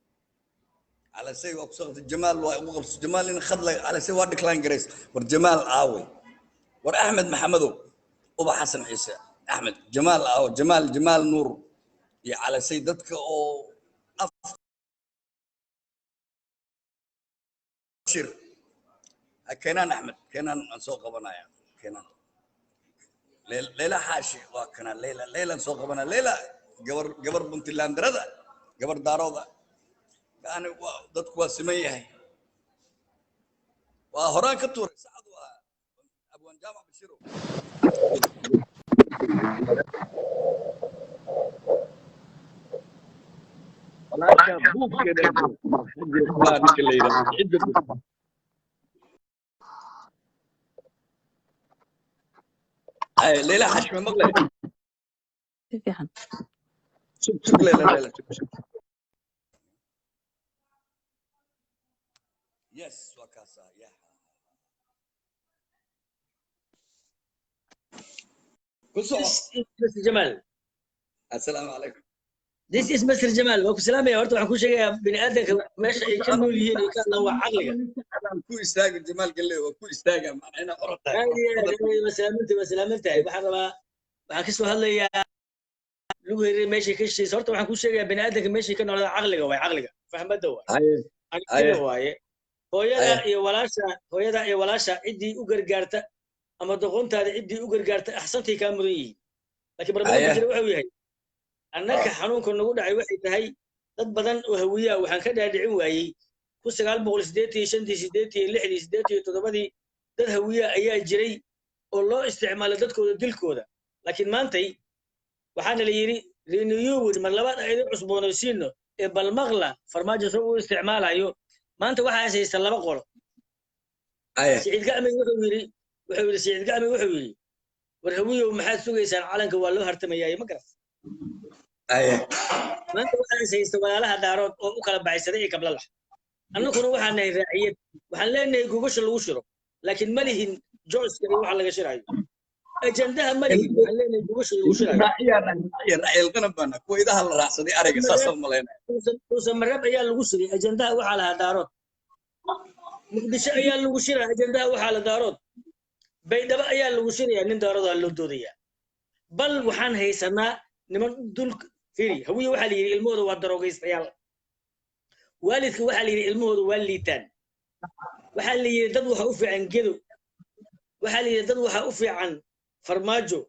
Ala say waa kusoo qabtay. Jamaal waa ugu qabso. Jamaal in khad la ala say waa decline garays. War Jamaal aaway? War Axmed Maxamedow, Uba Xasan Ciise, Axmed Jamaal aawo? Jamaal, Jamaal Nuur iyo Calasay, dadka oo afshir keenaan. Axmed keenaan aan soo qabanaya, keenaan. Leyla Xaashi waa kanaa. Leyla, Leylaan soo qabanaya. Leyla gabar Puntlandarada, gabar Daarooda. Yani waa dadku waa siman yahay. Waa horaan ka tuuray sacad waa Abwaan Jaamac Bashirow. Walaasha buufkeeda jiro waa ninka la yidhahdo cidda. Ay, Leyla Xaashi ma maqlay? Si fiican. Sug, sug, Leyla, Leyla, sug, sug. Yes, waa kaasaa. Yeah, ku soco. This is Mr. Jamal. Assalaamu calaykum. This is Mr. Jamal. Waa ku salaamaya. Horta waxaan kuu sheegayaa bini'aadanka meesha ay ka nool yihiin iyo ka hadlaan waa caqliga. Adaan ku istaaga, Jamaal Galley, waa ku istaaga macna inaad orod tahay. Aad iyo aad, waa salaamantahay, waa salaamantahay. Waxaan rabaa Waxaan kasoo hadlayaa lagu heray meeshay ka shishaysa. Horta waxaan kuu sheegayaa, bini'aadanka meeshay ka noolada caqliga waay, caqliga fahmadda waay. Aragtida waaye. Hooyada iyo walaasha, hooyada iyo walaasha ciddii u gargaarta ama doqontaada ciddii u gargaarta axsantay kaa mudan yihiin, laakiin barbaarka jira wuxuu yahay annaka xanuunka nagu dhacay waxay tahay dad badan oo Hawiyaa waxaan ka dhaadhicin waayey 1985-tii, 86-dii, 87-dii dad Hawiyaa ayaa jiray oo loo isticmaalay dadkooda dilkooda. Laakiin maantay waxaana la yidhi renewed, mar labaad aan idin cusboonaysiino ee balmaqla Farmaajo soo u isticmaalayo. Maanta waxaa haysta laba qolo. Siciid Gacmi wuxuu yidhi, Siciid Gacmi wuxuu yidhi, war Hawiyow, maxaad sugaysaan? Calanka waa loo hartamayaaye, ma garat? Maanta waxaa haysta walaalaha Daarood oo u kala baxaysaday iyo Kablalax. Annaguna waxaan nahay raaciyad, waxaan leenahay gogasha lagu shiro, laakiin ma lihin joyska iyo waxa laga shirayo, ajandaha ma lihin. Waxaan leenahay gogasha lagu shirayo. Raaciyalqanab baana kuwa idaha la raacsaday ariga, saasaan malaynaya. Dhuusamareeb ayaa lagu shiray, ajandaha waxaa lahaa Daarood. Muqdisho ayaa lagu shiraa, ajandaha waxaa la Daarood. Baydhabo ayaa lagu shirayaa, nin Daaroodaa loo doodayaa. Bal waxaan haysanaa niman dul firi. Hawiye waxaa la yidhi ilmahooda waa darogaystayaal. Waalidka waxaa la yidhi ilmahooda waa liitaan. Waxaa la yidhi dad waxa u fiican Gedo. Waxaa la yidhi dad waxa u fiican Farmaajo.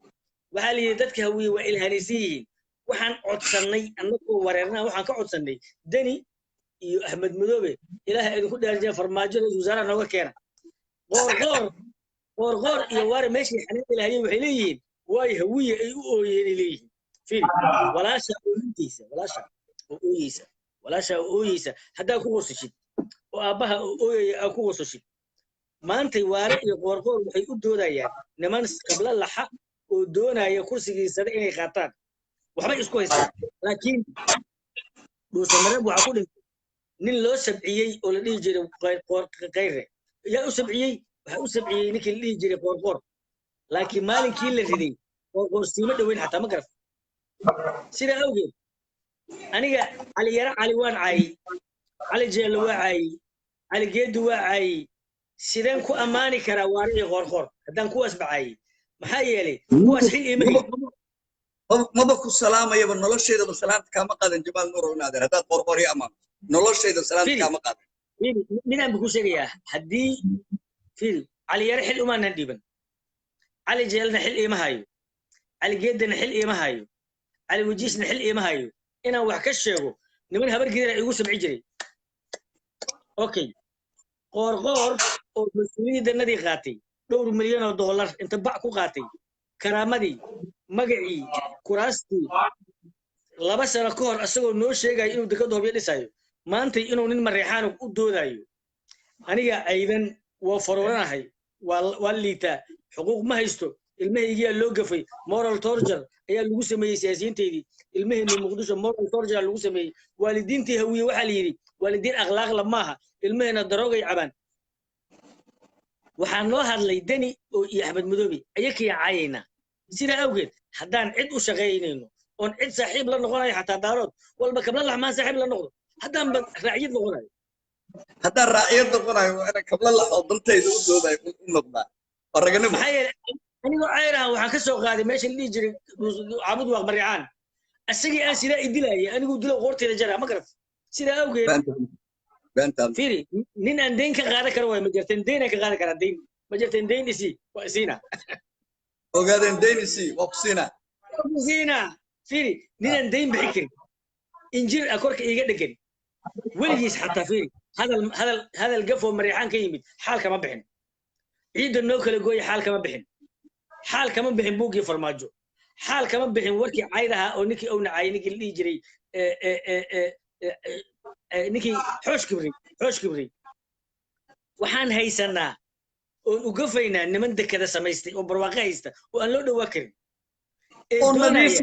Waxaa la yidhi dadka Hawiye waa ilhanaysan yihiin. Waxaan codsannay annagoo wareernaa, waxaan ka codsannay Deni iyo Axmed Madoobe, Ilaaha idinku dhaarjiya, Farmaajo ra-iisul wasaaraha nooga keena. Qoorqoor, Qoorqoor iyo Waare meeshii xanaaqi lahayeen waxay leeyihiin waay Hawiye ay u ooyeen ay leeyihiin. Fiiri, walaasha ooyintiisa, walaasha oo ooyeysa, walaasha oo ooyeysa haddaa ku qosashid oo aabbaha oo ooyaya aa ku qosashid. Maantay Waare iyo Qoorqoor waxay u doodayaan niman Qabla Laxa oo doonaya kursigiisada inay qaataan. Waxbay isku haystaan, laakiin Dhuusamareeb waxaa ku dhintay nin loo sabciyey oo la dhihi jiray Kayre. Yaa u sabciyey? Waxaa u sabciyey ninkii la dhihi jiray Qoorqoor, laakiin maalinkii la riday Qoorqoor siima dhoweyn xataa, ma garat? Sidaa awgeed aniga Cali Yara, Cali waan caayey, Cali Jeelle waa caayey, Cali Geedi waa caayey. Sideen ku ammaani karaa Waare iyo Qoorqoor haddaan kuwaas bacaayey? Maxaa yeelay kuwaas xil iima hayn. Maba ku salaamayaba nolosheydaba, salaanta kaama qaadan, Jamaal Nuurow inaadeer, haddaad Qoorqoor ii ammaanto noloshayda salaanta kaama qaadan. Fiiri, midaan bu ku sheegayaa. Haddii fiiri, Cali Yare xil umaanan dhiiban, Cali Jeelna xil iima hayo, Cali Geedana xil iima hayo, Cali Wajiisna xil iima hayo inaan wax ka sheego. Niman Habar Gidira igu sabci jiray. Okay, Qoorqoor oo mas-uuliyaddanadii qaatay, dhowr milyan oo dollar inta bac ku qaatay, karaamadii, magacii, kuraastii, 2 sano ka hor asagoo noo sheegayo inuu dekadda Hobyo dhisayo, maantay inuu nin Mareexaan u doodayo, aniga aydan waa faruuranahay, waa liitaa, xuquuq ma haysto, ilmahaygiyaa loo gafay, moral torture ayaa lagu sameeyey siyaasiyiinteydii, ilmaheenni Muqdisho moral torture lagu sameeyey. Waalidiintii Hawiye waxaa la yidhi waalidiin akhlaaqla maaha, ilmaheena daroogay cabaan. Waxaa noo hadlay Deni oo iyo Axmed Madoobe, ayakayaan caayaynaa. Sidaa awgeed haddaan cid u shaqaynayno oon cid saaxiib la noqonayo, xataa Daarood walba Kabla Laxmaan saaxiib la noqdo, haddaan ba raaciyad noqonayo. Haddaan raaciyad noqonayo waa inaan Kabla Laxoo dantayda u doodayo u noqdaa, waa raganimo. Maxaa yeelay anigoo cayrahan waxaan ka soo qaaday meesha la dhihi jiray Cabud Waaq Mariicaan, asagii aan sidaa i dilaayay, aniguu dilo qoortayda jaraa, ma garat? Sidaa awgeed fiiri, nin aan deyn ka qaadan karo waay. Ma jirteen deyn aan ka qaadan karaa? Deyn ma jirteen? Deyn isii, waa isiina. Ogaadeen deyn isii, waa ku siinaa. Waa ku siinaa. Fiiri, nin aan deyn bixin karin, injir a korka iiga dhegan weligiis, xataa fiiri, hadal hadal hadal gafoo Mariixaan ka yimid xaal kama bixin, ciidda noo kala gooya xaal kama bixin, xaal kama bixin buuggii Farmaajo xaal kama bixin, warkii caydaha oo ninkii owna caayay, ninkii la dhihi jiray ninkii Xoosh Kibray, Xoosh Kibray. Waxaan haysanaa oon u gafaynaa niman dekada samaystay oo barwaaqo haysta oo aan loo dhowaa karin ee oo doonaya nadiif,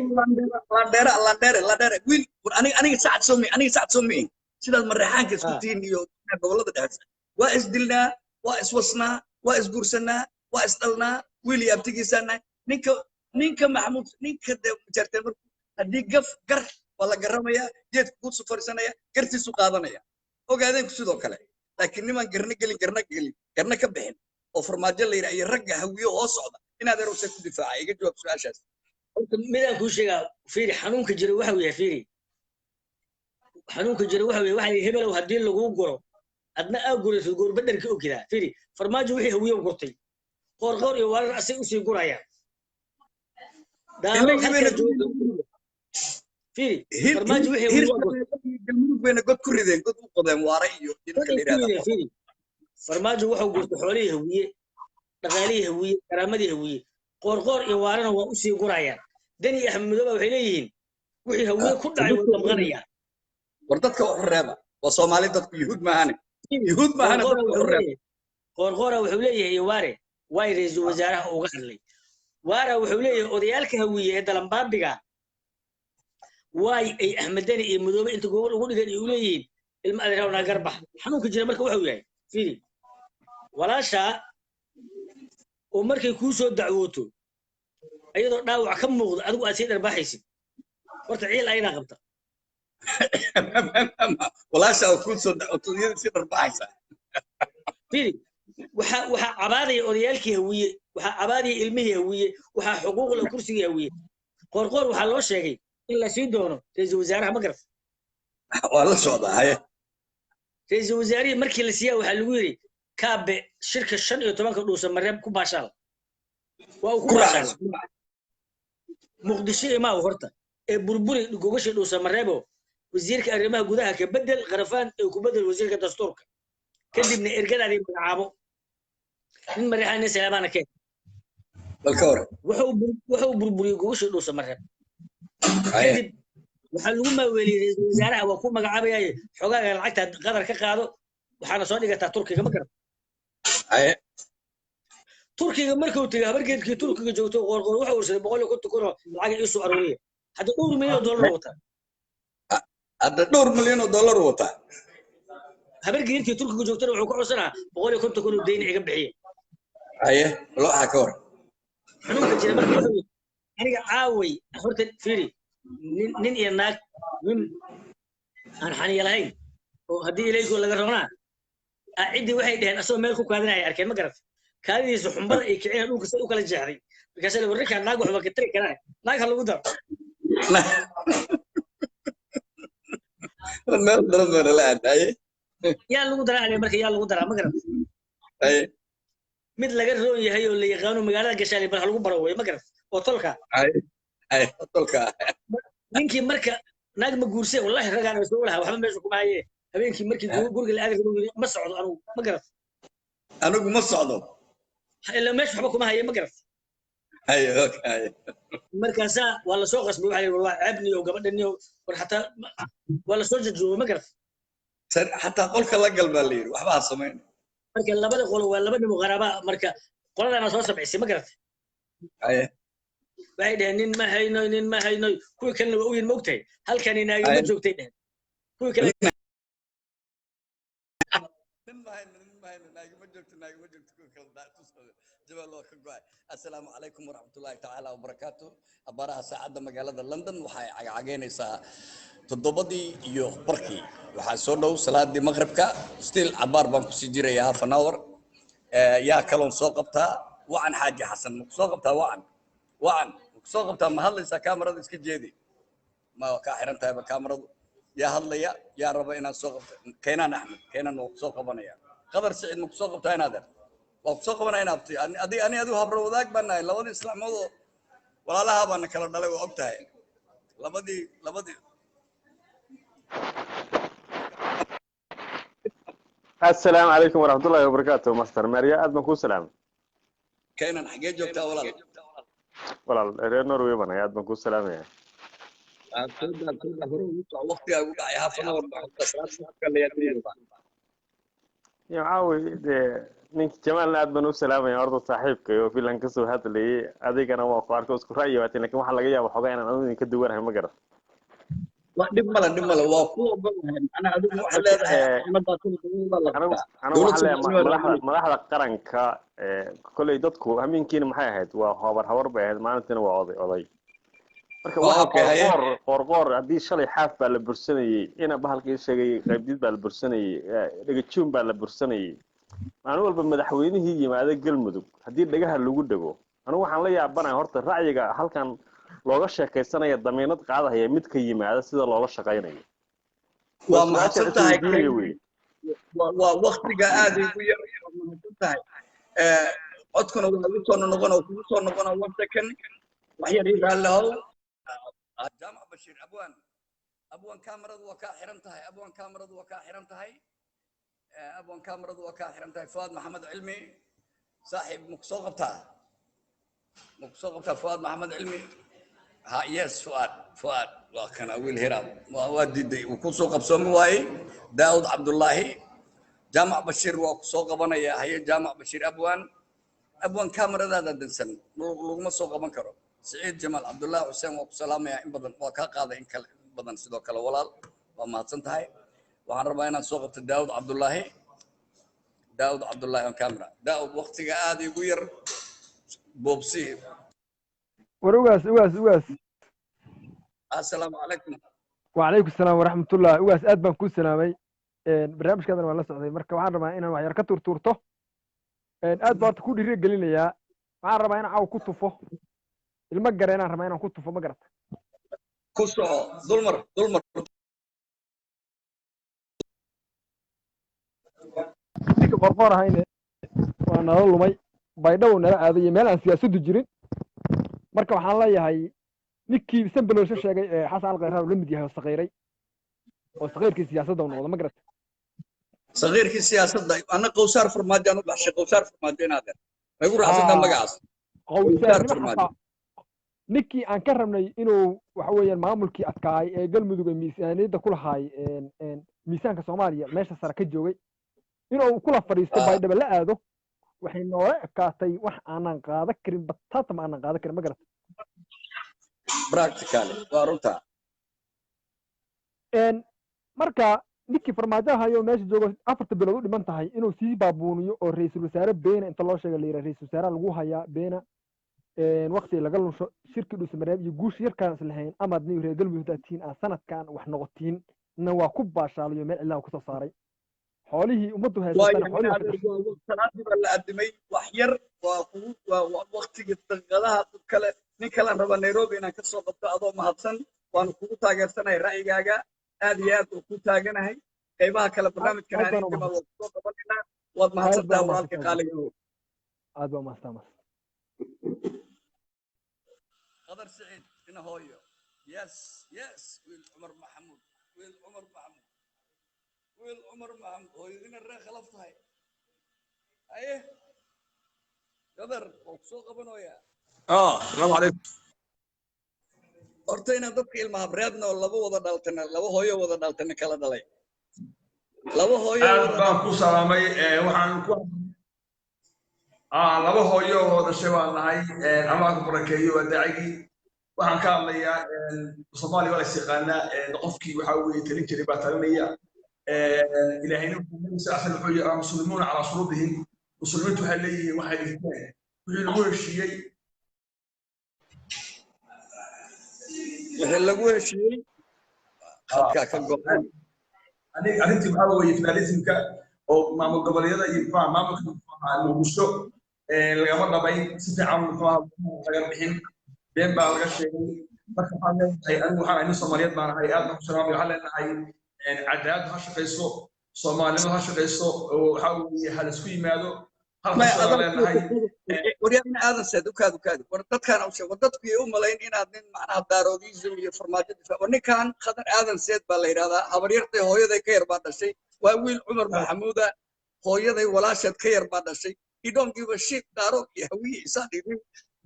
landheere, landheere, landheere wiil. War aniga Sacad soo mi, aniga Sacad soo mi, sidaad Mareexaanka isku tihiin iyo gobollada dhexe, waa isdilnaa, waa iswasnaa, waa isguursanaa, waa isdhalnaa, wiil iyo abtigiisaanaa. Ninka Maxamuud, ninka de jarteen, markuu haddii gaf gar waa la garamayaa, geedku ku fariisanaya, gartiisu qaadanaya. Ogaadeenku sidoo kale, laakiin nimaan garna gelin, garna gelin, garna ka bixin oo Farmaajo la yidhaha iyo ragga Hawiyo oo socda inaad erowse ku difaaca, iga jawaab su-aashaas. Horta midaan kuu sheegaa, fiiri, xanuunka jira waxa uu yahay, fiiri, xanuunka jira waxa uu yahay, waxa hebelow haddii laguu guro adna aa gurayso goorbadarka ogidaa. Fiiri, Farmaajo wixii Hawiye gurtay, Qoorqoor iyo Warar asay usii gurayaan. Daarood halkaa jooga, fiiri, Farmaajo wixii Hawiye gurtay. Galmudug bayna god ku rideen, god u qodeen Waare iyo ninka la yidhahda. Fiiri, Farmaajo wuxuu gurtay xoolihii Hawiye, dhaqaalihii Hawiye, karaamadii Hawiye. Qoorqoor iyo Waarana waa usii gurayaan. Deni iyo Axmed Madooba waxay leeyihiin wixii Hawiye ku dhacay way damqanayaan. War dadka wax u reeba, waa Soomaali dadku, Yuhuud maahane, Yuhuud maahane, dadka wax u reeba. Qoorqoora wuxuu leeyahay iyo Waare waay ra'iisul wasaaraha uga hadlay. Waara wuxuu leeyahay odayaalka Hawiye ee dalambaabiga waay ay Axmed Deni iyo Madoobe inta gobol ugu dhigan ay u leeyihiin ilma adeerawna garbax. Xanuunka jira marka wuxuu yahay, fiiri, walaashaa oo markay kuu soo dacwooto iyadoo dhaawac ka muuqda adigu aad sii dharbaaxaysid, horta ciil ayadaa qabta. Walaasha oo kuu soo dacwooto iyada sii dharbaaxaysa. Fiiri, waxaa cabaadaya odayaalkii Hawiye, waxaa cabaadaya ilmihii Hawiye, waxaa xuquuqla kursigii Hawiye. Qoorqoor waxaa loo sheegay in la sii doono ra'iisul wasaaraha, ma garat? Waa la socdaa, haye. Ra'iisul wasaarihii markii la siiyaa waxaa lagu yidhi kaabe shirka 15-ka Dhuusa Mareeb ku baashaal. Waa uu ku baashaal. Muqdisho imaaw horta ee burburi gogashii Dhuusa Mareebo, wasiirka arrimaha gudaha ka bedel Qarafaan ee ku bedel wasiirka dastuurka, kadibna ergadaadii magacaabo nin Mareexaan, nin Salaamaana keen. Balka hore wuxuu burburiyey gogashii Dhuusa Mareeb. Kadib waxaa lagu maaweeliyey ra'iisul wasaaraha waa ku magacaabayaye xogaaga lacagta Qadar ka qaado, waxaana soo dhigataa Turkiga, ma garan? Turkiga markuu tegey habargeedkii Turkiga joogto Qoorqoor wuxuu ursaday 150,000 oo lacag iisoo aruuriya. Hadda dhowr milyan oo dollar wataa. Hadda dhowr milyan oo dollar wataa. Habargeedkii Turkiga joogtana wuxuu ka codsanaa 150,000 oo deyn iga bixiya. Haye, looxa ka hor. Xanuunka jira marka wuxuu yidhi aniga caaway horta fiiri, nin iyo naag, nin aan xaniya lahayn oo haddii ilaykoo laga roonaa ciddii waxay dheheen asagoo meel ku kaadinaya arkeen, ma garat? Kaadidiisa xumbada ay kicina dhulka say u kala jeexday, markaasa la warrinkaa naag waxba ka tari karaa, naag ha lagu daro. Meel daran baa nala aad, haye. Yaa lagu daraa ale marka, yaa lagu daraa, ma garat? Haye. Mid laga roon yahay oo la yaqaano magaalada gashaali bal ha lagu baro wey, ma garat? Oo tolka. Haye haye, tolka. Ninkii marka naag ma guursay, wallahi ragaan soo lahaa waxba meesha kuma haye. Habeenkii markii guriga la aadi rabo ma socdo anugu, ma garat? Anigu ma socdo. Ila meesha waxba kuma haye, ma garat? Haye, okay, haye. Markaasaa waa lasoo qasbay, waxaa la yidhi war waa ceebniyo gabadhaniyo, war xataa waa lasoo jajuubay, ma garat? Xataa qolka la gal baa la yidhi, waxba ha samayn. Marka labada qolo waa laba nimo qaraaba, marka qoladana soo sabcisay, ma garat? Haye. Waxay dhaheen nin ma hayno, nin ma hayno. Kuwii kalena waa ogyihin, ma ogtahay halkani naagima joogtay dheheen kuwii kale. Nin ma hayno, nin ma hayno, naagima joogto, naagima joogto, kuwii kale tusooda jabal waa ka go'ay. Assalaamu calaykum waraxmatullaahi tacaala wabarakaatu. Abaaraha saacadda magaalada London waxay cagcageynaysaa 7:20. Waxaa soo dhow salaadii maqribka. Still cabaar baan kusii jirayaa, half an hour. Yaa kaloon soo qabtaa? Wacan Xaaji Xasan ma kusoo qabtaa? Wacan, wacan ma kusoo qabtaa? Ma hadlaysaa? Kaamarada iska jeedi, ma kaa xiran tahayba kaamaradu. Yaa hadlaya? Yaa raba inaan soo qabto? Keenaan Axmed Keenaan waa kusoo qabanaya. Qadar Siciid ma kusoo qabtaa? Inaadeer waa kusoo qabanaya. Inaabti adi ani adigu habro wadaag baan nahay, labadii islaamood oo walaalaha baana kala dhalay, waa og tahay labadii. Assalaamu calaykum waraxmatullaahi wabarakaatu, master Maria, aad baan kuu salaamay. Keenan, xaggee joogtaa walaal? Walaal, reer Norway baan ahay, aad baan kuu salaamaya. Waqtigaa ugu dhacay, half an hour. Iyo caawi dee ninka Jamaalna aad baan u salaamaya horta, saaxiibka oo filan kasoo hadlayay, adigana waa ku arko, isku ra'yi baatiin, laakiin waxaa laga yaaba xogaa inaan adigu idinka duwanahay, ma garan? Waa dhib male, dhib male, waa ku ogolahay. Macnaha adigu waxaad leedahay anigu anigu waxaan leeyahay madaxda qaranka kolley dadku hameenkiina maxay ahayd, waa habar habar bay ahayd, maalintiina waa oday oday. Marka waxa Qoorqoor, Qoorqoor haddii shalay Xaaf baa la bursanayey, ina bahalkii sheegay Qaybdid baa la bursanayey, Dhagajuun baa la bursanayey, maalin walba madaxweynihii yimaada Galmudug haddii dhagaha lagu dhego, anigu waxaan la yaabanahay horta ra'yiga halkan. Looga sheekaysanaya damiinad qaadahaya mid ka yimaada sida loola shaqaynayo. Waa Waa su-aasha mahadsan tahay. isweydiinaya wey. Waa waktiga aad igu yar. Waa mahadsan tahay. Codkuna waa igu soo noqon oo kugu soo noqona. One second, wax yar ii raalli ahow. Jaamac Bashiir Abwaan, Abwaan, kaamaradu waa kaa xiran tahay. Abwaan, kaamaradu waa kaa xiran tahay. Abwaan, kaamaradu waa kaa xiran tahay. Fuaad Maxamed Cilmi, saaxiib, ma ku soo qabtaa? Ma ku soo qabtaa, Fuaad Maxamed Cilmi? Ha, yes, Fuaad, Fuaad waa kana wiil hiraab. Waa diiday, wuu ku soo qabsoomi waayey. Daawud Cabdullaahi, Jaamac Bashiir waa ku soo qabanaya. Haye, Jaamac Bashiir Abwaan, Abwaan, kaamaradaada dansan, laguma soo qaban karo. Siciid Jamaal Cabdullaahi Xuseen, waa ku salaamaya in badan, waa kaa qaaday in kale in badan. Sidoo kale walaal, waa mahadsan tahay. Waxaan rabaa inaan soo qabto Daawud Cabdullaahi. Daawud Cabdullaahi on camera. Daawud, waktiga aad igu yar, boobsi. War ugaas, ugaas, ugaas. Assalaamu calaykum. Wacalaykum salaam waraxmatullah. Ugaas, aad baan kuu salaamay. Barnaamijkaadana waan la socday. Marka waxaan rabaa inaan wax yar ka turtuurto. Aad baan horta ku dhiiri gelinayaa. Waxaan rabaa inaan caawa ku tufo ilmo gareenaan rabaa inaan ku tufo, ma garata? Ku soco, dulmar, dulmar. Ninka Qorqoor ahayne waa nala lumay, Baydhabo nala aaday iyo meel aan siyaasaddu jirin. Marka waxaan leeyahay ninkii Sambaloosho sheegay ee Xasan Alkhayraar uu la mid yahay oo saqiiray oo saqiirkii siyaasadda u noqdo, ma garata? Sagiirkii siyaasadda. Anna Qowsaar Farmaajo aan u baxshay, Qowsaar Farmaajo. Inaadeer, ma igu raacsantaa magacaas Qowsaar Qowsaarnimo Farmaajo? Xataa ninkii aan ka rabnay inuu waxa weeyaan maamulkii adkaay ee Galmudug ee miisaaniyadda ku lahaay miisaanka Soomaaliya meesha sare ka joogay inuu kula fadhiisto Baydhabo la aado, waxay noola ekaatay wax aanan qaadan karin, bataata ma aanan qaadan karin, ma garata? Practically waa runtaa. Marka ninkii Farmaajo hayo meesha joogo 4ta bilood u dhiman tahay inuu sii baabuuniyo oo ra'iisul wasaare beena inta loo sheega la yidhaha ra'iisul wasaare lagu hayaa beena, waqti laga lunsho shirkii Dhuusamareeb iyo guush yarkaan is lahayn amaad niyo reer Galmudug haddaad tihiin aan sanadkan wax noqotiin na waa ku baashaalayo meel cillaha kusoo saaray xoolihii ummaddu haysatana Waayahay. xoolihii waa ka Adeer gashay. Waa salaadii baa la addimay. Wax yar waa kugu waa waqtigii daqiiqadaha kale. Nin kalaan rabaa Nairobi inaan ka soo qabto. Adoo mahadsan, waanu kugu taageersanahay ra'yigaaga, aad iyo aad oo ku taaganahay. Qaybaha kale aad barnaamijkan aad aan baan u intimaad mahadsan. Waa kusoo qabanaynaa. Waad Aad mahadsantaha baan u walaalka mahadsan. qaaliga. Aad baa u mahadsan. Qadar Siciid ina hooyo. Yes, yes, wiil Cumar Maxamuud, wiil Cumar Maxamuud, wiil Cumar Maxamuud, hooyadina reer Khalaf tahay. Haye Qadar, waa kusoo qabanayaa. السلام عليكم. Horta inaan dadka ilma habreedna oo laba wada dhaltana, laba hooyo wada dhaltana, kala dhalay, laba hooyo Aad wada baan ku salaamay. Waxaan ku laba hooyo oo dhashay baan nahay. Allah ku barakeeyo. Waa daacigii waxaan ka hadlayaa. Soomaaliya waa la is yaqaanaa. Qofkii waxaa weeye talin jiray baa talinaya. Ilaahayna wuxuu Nabi sal slam wuxuu yidhi: "Almuslimuuna calaa shuruudihim." Muslimiintu waxay leeyihiin waxay dhigteen wixii lagu heshiiyey. Wixii lagu heshiiyey khadkaa ka go-an. Arrintii waxaa weeye federalismka oo maamul goboleedyada iyo muxuu ahaa maamulka muxuu ahaa Muqdisho lagama dhabayn si fiican, muxuu ahaa laga bixin, been baa laga sheegay. Marka waxaan leenahay, anigu waxaan ahay nin Soomaaliyeed baan ahay, aad baan ku salaamay. Waxaan leenahay cadaaladdu ha shaqayso, Soomaalinimadu ha shaqayso, oo waxaa weeye ha la isku yimaado hal Maya xishoodaan adan leenahay. Waryaabina aadan seed ukaad ukaadi. War dadkaan u sheeg, war dadku yay u malayn inaad nin macnaha daaroodism iyo Farmaajo difaac. War ninkan Khadar Aadan Seed baa la yidhahdaa. Habaryartay hooyaday ka yar baa dhashay. Waa wiil Cumar Maxamuuda, hooyaday walaasheed ka yar baa dhashay. He don't give a shit Daarood iyo Hawiye Isaaq iyo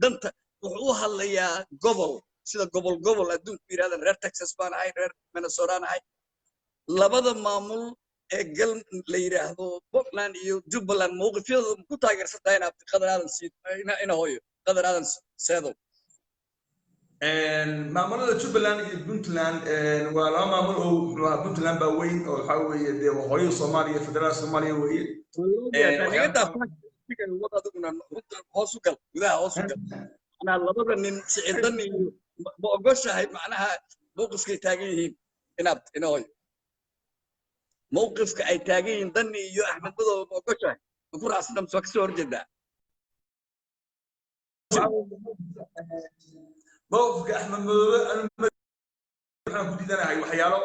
danta. Wuxuu u hadlayaa gobol sida gobol gobol adduunku yidhahdaan. Reer Texas baan ahay, reer Minnesota ahay. Labada maamul ee gal la yidhaahdo Puntland iyo Jubbaland mowqifyadooda ma ku taageersan tahay inaad Qadar Aadan sii ina hooyo Qadar Aadan Seedow? Maamulada Jubbaland iyo Puntland waa laba maamul oo muxuu ahaa Puntland baa weyn oo waxaa weeye dee waa hooyada Soomaaliya, federaalka Soomaaliya weeye. Iga dhaaf wad adiguna runta hoos u gal, gudaha hoos u gal. Macnaha labada nin Siciidan iyo ma ogoshahay macnaha mowqifkay taagan yihiin inaad ina hooyo, mowqifka ay taagan yihiin Dani iyo Axmed Madoobe, ma ogoshahay, ma ku raacsan mise waa kasoo horjeedaa? Mowqifka Axmed Madoobe anu waxaan ku diidanahay waxyaalo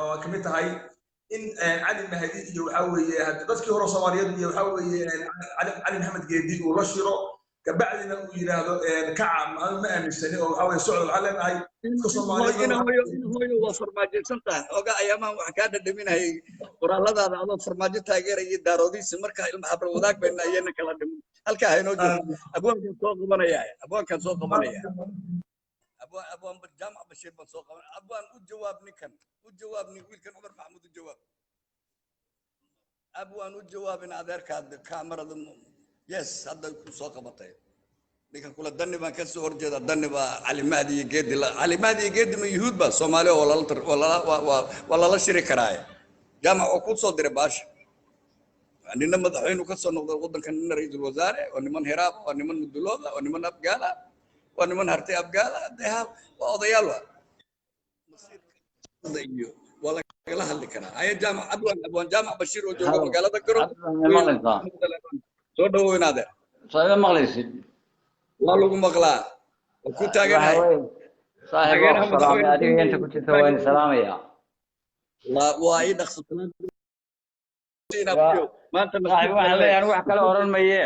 oo kamid tahay in Cali Mahdi iyo waxaa weeye hadda dadkii hore Soomaaliyeed iyo waxaa weeye Cali Maxamed Geedi uu la shiro, kabacdina uu yidhaahdo kaca anu ma aaminsani oo waxaa weeye socda. Waxaan leenahay dadka Soomaaliyeed Ina hooyo, ina hooyo, waa farmaajaysan tahay. Xoogaa ayaamahan waxaan kaa dhadhaminayay qoraalladaada adoo farmaajo taageeraya daaroodiisa. Marka ilma xabra wadaag bayna ayana kala dhimin. Halkaa haynoo joogto. Abwaankaan soo qabanaya, abwaankaan soo qabanaya, abwaan Jaamac Bashiir baan soo qabanaya. Abwaan, u jawaab ninkan, u jawaab nin wiilkan Cumar Maxamuud, u jawaab abwaan, u jawaab in adeerkaad kaamarada. Yes, hadda ku soo qabatay ninkan kula Dani baan ka soo horjeeda. Dani baa Cali Mahdi iyo Geedi la Cali Mahdi iyo Geedi ma yuhuud ba Soomaali oo lala waa lala waa waa lala shiri karaaye. Jaamac oo ku soo diray baasha, nina madaxweynu ka soo noqday waddanka, nina ra'iisul wasaare. Waa niman Hiraab, waa niman Mudulooda, waa niman Abgaala, waa niman Hartay Abgaala. Dee waa odayaal, waa masiirka iyo waa lagala hadli karaa. Haya Jaamac, abwaan Jaamac Bashiir oo jooga Halo. magaalada Garowe. Ma maqlaysaa? Soo dhaweynaade. Soo ima maqlaysid? Waa lagu maqlaa, waa ku taaganahay. Waxa weeye saaxiib, waa Taageeraha ku salaamay. madaxweyne Adiga inta ku jirta waa idin salaamaya. Waa ii dhaqso. Waa maanta saaxiib, waxaan leeyahay anigu wax kale oran maye.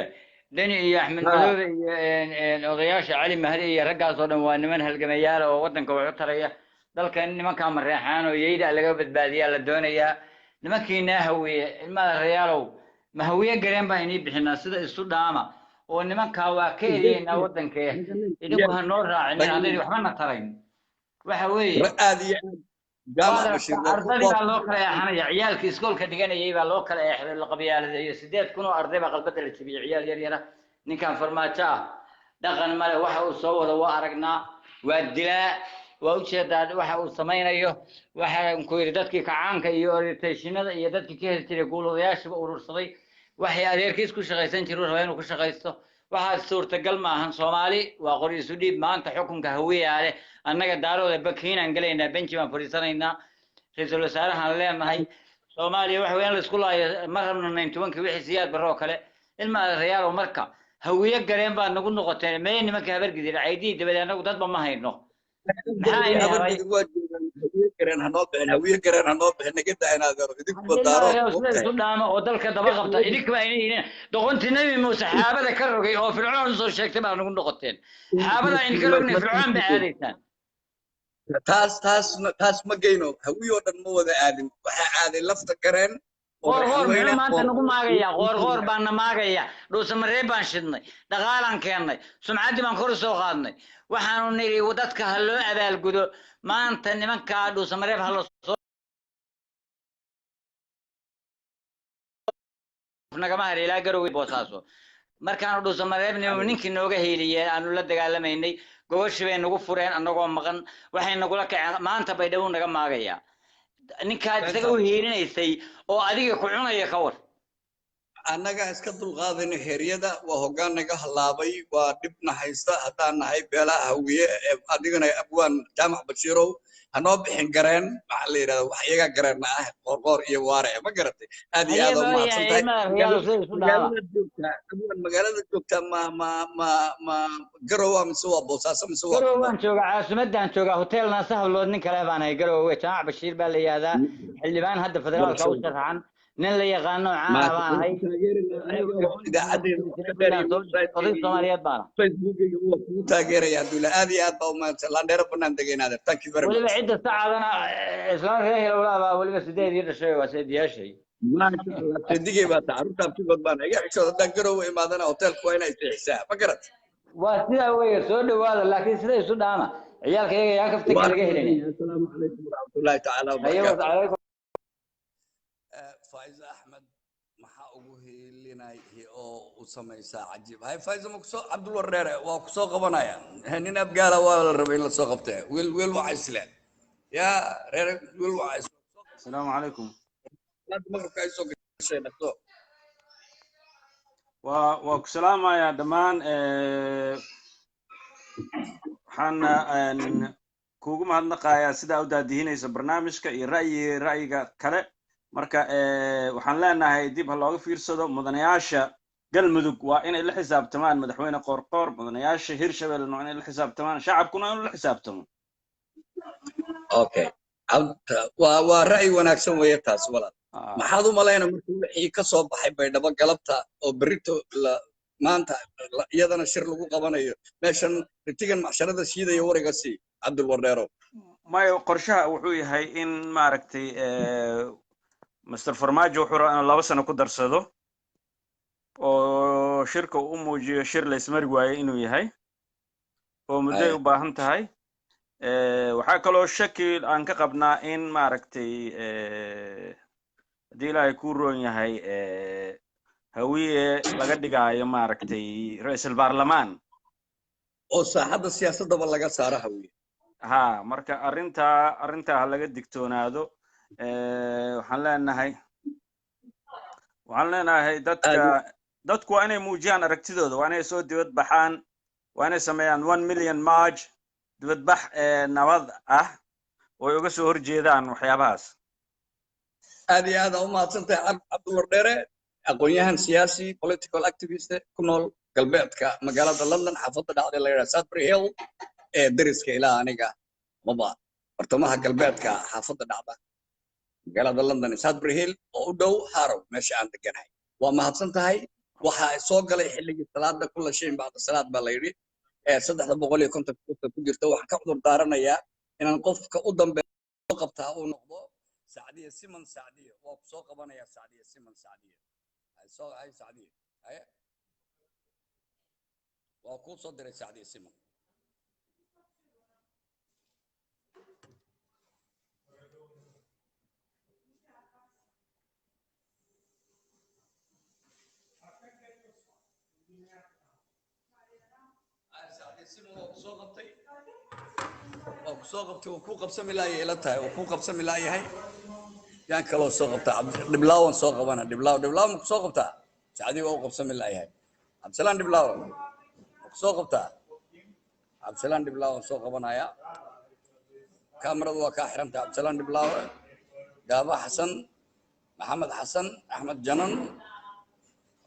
Deni iyo Axmed Ha. Madoobe iyo odayaasha Cali Mahdi iyo raggaas oo dhan waa niman halgamayaal oo waddanka wax u taraya. Dalka in nimankaa Mareexaan oo yeyda laga badbaadiyaa la doonayaa. Nimankiinaa Hawiye, ilmada reyaalow, ma Hawiye gareen baan inii bixinaa? Sida isu dhaama oo nimankaa waa ka eryeynaa waddankee. Idinku ha noo raacinin haddayna waxba na tarayn. Waxa weeye aad iyo aad Jaamac waad Bashiir aragtaa waa ku ardadii waa baa loo kala eexanaya. Ciyaalkii iskoolka dhiganayay baa loo kala eexday, la qabyaaladeeyo. 8,000 oo arday baa qalbada la jebiyey, ciyaal yar yara. Ninkan Farmaajo ah dhaqan male. Waxa uu soo wado waa aragnaa, waa dilaa, waa ujeedaa waxa uu samaynayo. Waxaan ku yidhi dadkii kacaanka iyo orientation-ada iyo dadkii ka heli jiray guulwadayaashiba urursaday. Waxay adeerkiis ku shaqaysan jiray rabaa inuu ku shaqaysto. Waxaas suurtagal ma ahan. Soomaali waa qori isu dhiib. Maanta xukunka Hawiyaa leh. Annaga Daarooda bakiinaan gelaynaa, benji baan fadhiisanaynaa, ra-iisul wasaarahaan leenahay. Soomaaliya waxa weeyaan la isku laayo ma rabno, 91-kii wixii Siyaad Barre oo kale. Ilma adeerayaalow, marka Hawiye gareen baad nagu noqoteen. Mee nimanka Habargidir caydii dabadeed annagu dadba ma hayno. Maxaa ini helay? Habargidir waa joogaan. Hawiye gareen hanoo bixin, Hawiye gareen hanoo bixin. Naga daa in adeero, idinkuba ilma Daarood adeerayaal sida moogtahay. Isu dhaama oo dalka daba qabta. Idinka baa ini yidhin doqontii Nabi Muuse xaabada ka rogay oo Fircoon usoo sheegtay baa nagu noqoteen. Xaabadaa idinka rognay, Fircoon ba aadaysaan. Taas ma geyno. Hawiye oo dhan ma wada aadin. Waxaa aaday Lafta Gareen oo Qoor Qoor madaxweyne muxuu maanta oo nagu maagayaa? Qoor Qoor baan na maagaya. Dhuusamareeb baan shidnay, dhaqaalaan keennay, sumcaddii baan kor u soo qaadnay. Waxaanu nidhi dadka ha loo abaalgudo. Maanta nimankaa Dhuusamareeb ha la soo nagama hara ilaa Garowe, Boosaaso. Markaanu Dhuusamareeb ninkii nooga hiiliyeen aanu la dagaalamaynay, gogashii bay nagu fureen annagoo maqan. Waxay nagula kaceen. Maanta Baydhabo naga maagayaa ninkaad isaga u hiilinaysay oo adiga ku cunaya, ka war. Annaga iska dulqaadayna heeryada. Waa hoggaan naga halaabay, waa dhibna haysta haddaan nahay beelaha Hawiye. Ee adigana abwaan Jaamac Bashiirow hanoo bixin gareen. Maxaa la yidhahda, wax iyaga gareenna ah, Qoorqoor iyo Waare, ma garatay? Aad iyo haye aad u baayahay mahadsan tahay. Ilmaha reyaalow, sida isu dhaama. Magaalada joogtaa, abwaan, magaalada joogtaa ma Garowa mise waa Boosaaso mise waa Garowe Qardho? Waan joogaa, caasimadaan joogaa, hotel Naasa Hablood. Nin kale baan ahay Garowe. Jaamac Bashiir baa la yihahdaa, xildhibaan hadda federaalka u sharaxan, nin la yaqaano caana baan ahay. Idaacaddeeda wax ka dheer iyo Oday website-kayga iyo Soomaaliyeed baana. Facebookayga waa kugu taageeraya. Abdulla, aad iyo aad baa u mahadsan. Landheero banaan degaynaade. Thank you very Weliba much. cidda sacadana islaan reer Hilowlaa baa weliba sideed ii dhashay, waa seediyaashay. Maasha Allah, seedigay baa tahay. Carruurta abtigood baan iga xishood. Haddaan Garowe imaadana hoteelku waa inay seexisaa, ma garat? Waa sidaa weeye. Soo dhawaada, laakiin sida isu dhaama. Ciyaalka iyaga yaa kaftanka Waan laga helin. Assalaamu calaykum waraxmatullaahi tacaala Haye wabarakaatu. Calaykum. Faiza Axmed maxaa ugu hiilinay oo u samaysaa? Cajiib. Hay Faiza, ma kusoo Cabdulwareere waa kusoo qabanaya. Nin Abgaala waa la rabay in lasoo qabtee. Wiil waxa isle yaa reer wiil waxa isle. السلام عليكم. Maqribka ay soo gashay, dhaqso. Waa ku salaamayaa dhammaan. Waxaan kuugu mahadnaqayaa sidaa u daadihinayso barnaamijka iyo ra'yiga kale. Marka waxaan leenahay dib ha looga fiirsado mudanayaasha. Galmudug waa inay la xisaabtamaan madaxweyne Qoorqoor, mudanayaasha Hirshabellena waa inay la xisaabtamaan, shacabkuna inuu la xisaabtamo. Okay, waa ra'yi wanaagsan weeye taas, walaal. Maxaad u malayna markii wixii ka soo baxay Baydhabo galabta oo berrito maanta iyadana shir lagu qabanayo meeshan, ritigan macsharada shiidaya warigasi Cabdulwardheero? Maya, qorshaha wuxuu yahay in maaragtay Mr Farmaajo wuxuu rabaa inuu 2 sano ku darsado oo shirka uu u muujiyo shir la ismari waaye inuu yahay oo muddo ay u baahan tahay. Waxaa kaloo shaki aan ka qabnaa in maaragtay haddii Ilaahay kuu roon yahay Hawiye laga dhigaayo maaragtay ra-iisul baarlamaan oo saaxadda siyaasaddaba laga saaro Hawiye. Ha, marka arrintaa ha laga digtoonaado. Waxaan leenahay dadku waa inay muujiyaan aragtidooda, waa inay soo dibad baxaan, waa inay sameeyaan 1 million march, dibadbax nabad ah oo ay uga soo horjeedaan waxyaabahaas. Aad iyo aad aa u mahadsantahay, Cabdulwardheere, aqoon-yahan siyaasi, political activist ku nool galbeedka magaalada London, xaafadda dhacday la yidhaha Sudbury Hill ee deriska ilaa aniga maba bartamaha galbeedka, xaafadda dhacda magaalada London ee Sudbury Hill oo u dhow Harrow, meesha aan deganahay. Waa mahadsan tahay. Waxa soo galay xilligii salaada, kula shayin bacda salaad baa la yidhi. 350 qofka ku jirta, waxaan ka cudur daaranayaa inaan qofka u dambeeya qabtaa uu noqdo Sacdiya Siman. Sacdiya waa ku soo qabanayaa. Sacdiya Siman, Sacdiya soo hay, Sacdiya haye, waa kuu soo diray Sacdiya Siman. Sacdiya Siman waa ku soo qabtay, waa ku soo qabtay. Wuu kuu qabsami laayay ila tahay, wuu kuu qabsami laayahay. Yaan kaloo soo qabtaa? Dhiblaawan soo qabana. Dhiblaaw, Dhiblaaw ma ku soo qabtaa? Sacdiya waa u qabsami laayahay. Cabdisalaan Dhiblaaw ma ku soo qabtaa? Cabdisalaan Dhiblaawan soo qabanaya. Kaamaradu waa kaa xirantahay, Cabdisalaan Dhiblaawe. Gaaba Xasan, Maxamed Xasan, Axmed Janan,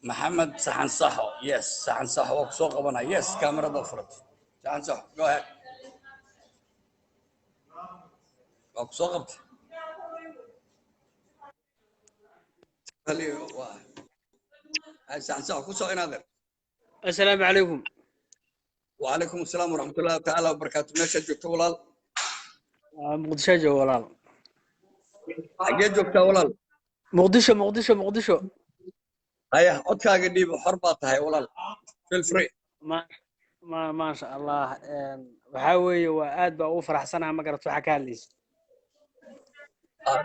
Maxamed Saxan Saxo. Yes, Saxan Saxo waa ku soo qabanaya. Yes, kaamarada furat. Saxan Saxo, go ahead, waa ku soo qabtay. Saxan Saxo, ku soo inaadeer. Assalaamu calaykum. وعليكم السلام ورحمة الله تعالى وبركاته. Meeshaad joogto, walaal? Muqdisho joogo, walaal. Xaggee joogtaa, walaal? Muqdisho, Muqdisho, Muqdisho. Haya, codkaaga dhiibo, xor baa tahay, walaal, feel free. Ma ma maasha Allah. Waxaa weeye waa aad baa ugu faraxsanaha, ma garat, waxaa ka hadlaysa.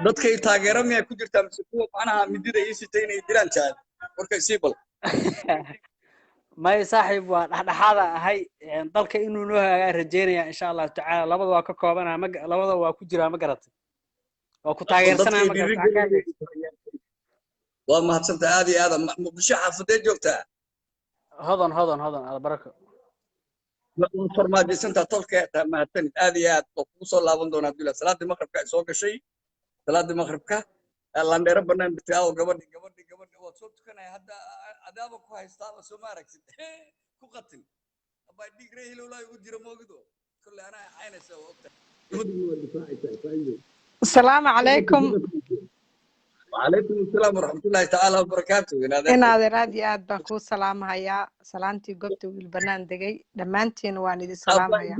Dadkay taageero miyaa ku jirtaa mise kuwa macnaha midida ii sitay inay dilaan jahad warkay sii bal? May saaxiib, waa dhexdhexaada ahay. Dalka inuu noo hagaagaa rajeynaya insha Allahu tacaala. Labada waa ka koobanaha, ma labada waa ku jiraa, ma garatay, waa ku taageersanaha, ma garat, waxaa ka hadlaysa. Waa mahadsantahay aad iyo aad. Muqdisho xaafadee joogtaa? Hodan, Hodan, Hodan, Albarako. Farmaajaysantaa tolka taa. Mahadsanid aad iyo aad. Waa kugu soo laaban doonaa, Abdullah. Salaadii maqribka ay soo gashay, salaadii maqribka landheero banaan bitay. Aw, gabadhi, gabadhi, gabadhi waad soo tukanaya hadda, adaaba ku haystaaba, soo ma aragtid? Ku qatin abaa dhiig ree hilowlaa ugu jira moogido kolley anaa caynaysa, waa ogtahay. Gabadhuna waa difaacaysaa, faa'iido. Asalaamu calaykum. وعليكم السلام ورحمة الله تعالى وبركاته. Inaadeer, aad iyo aad baan kuu salaamahayaa. Salaantii goobta wiil banaan degay, dhammaantiin waan idin salaamahayaa.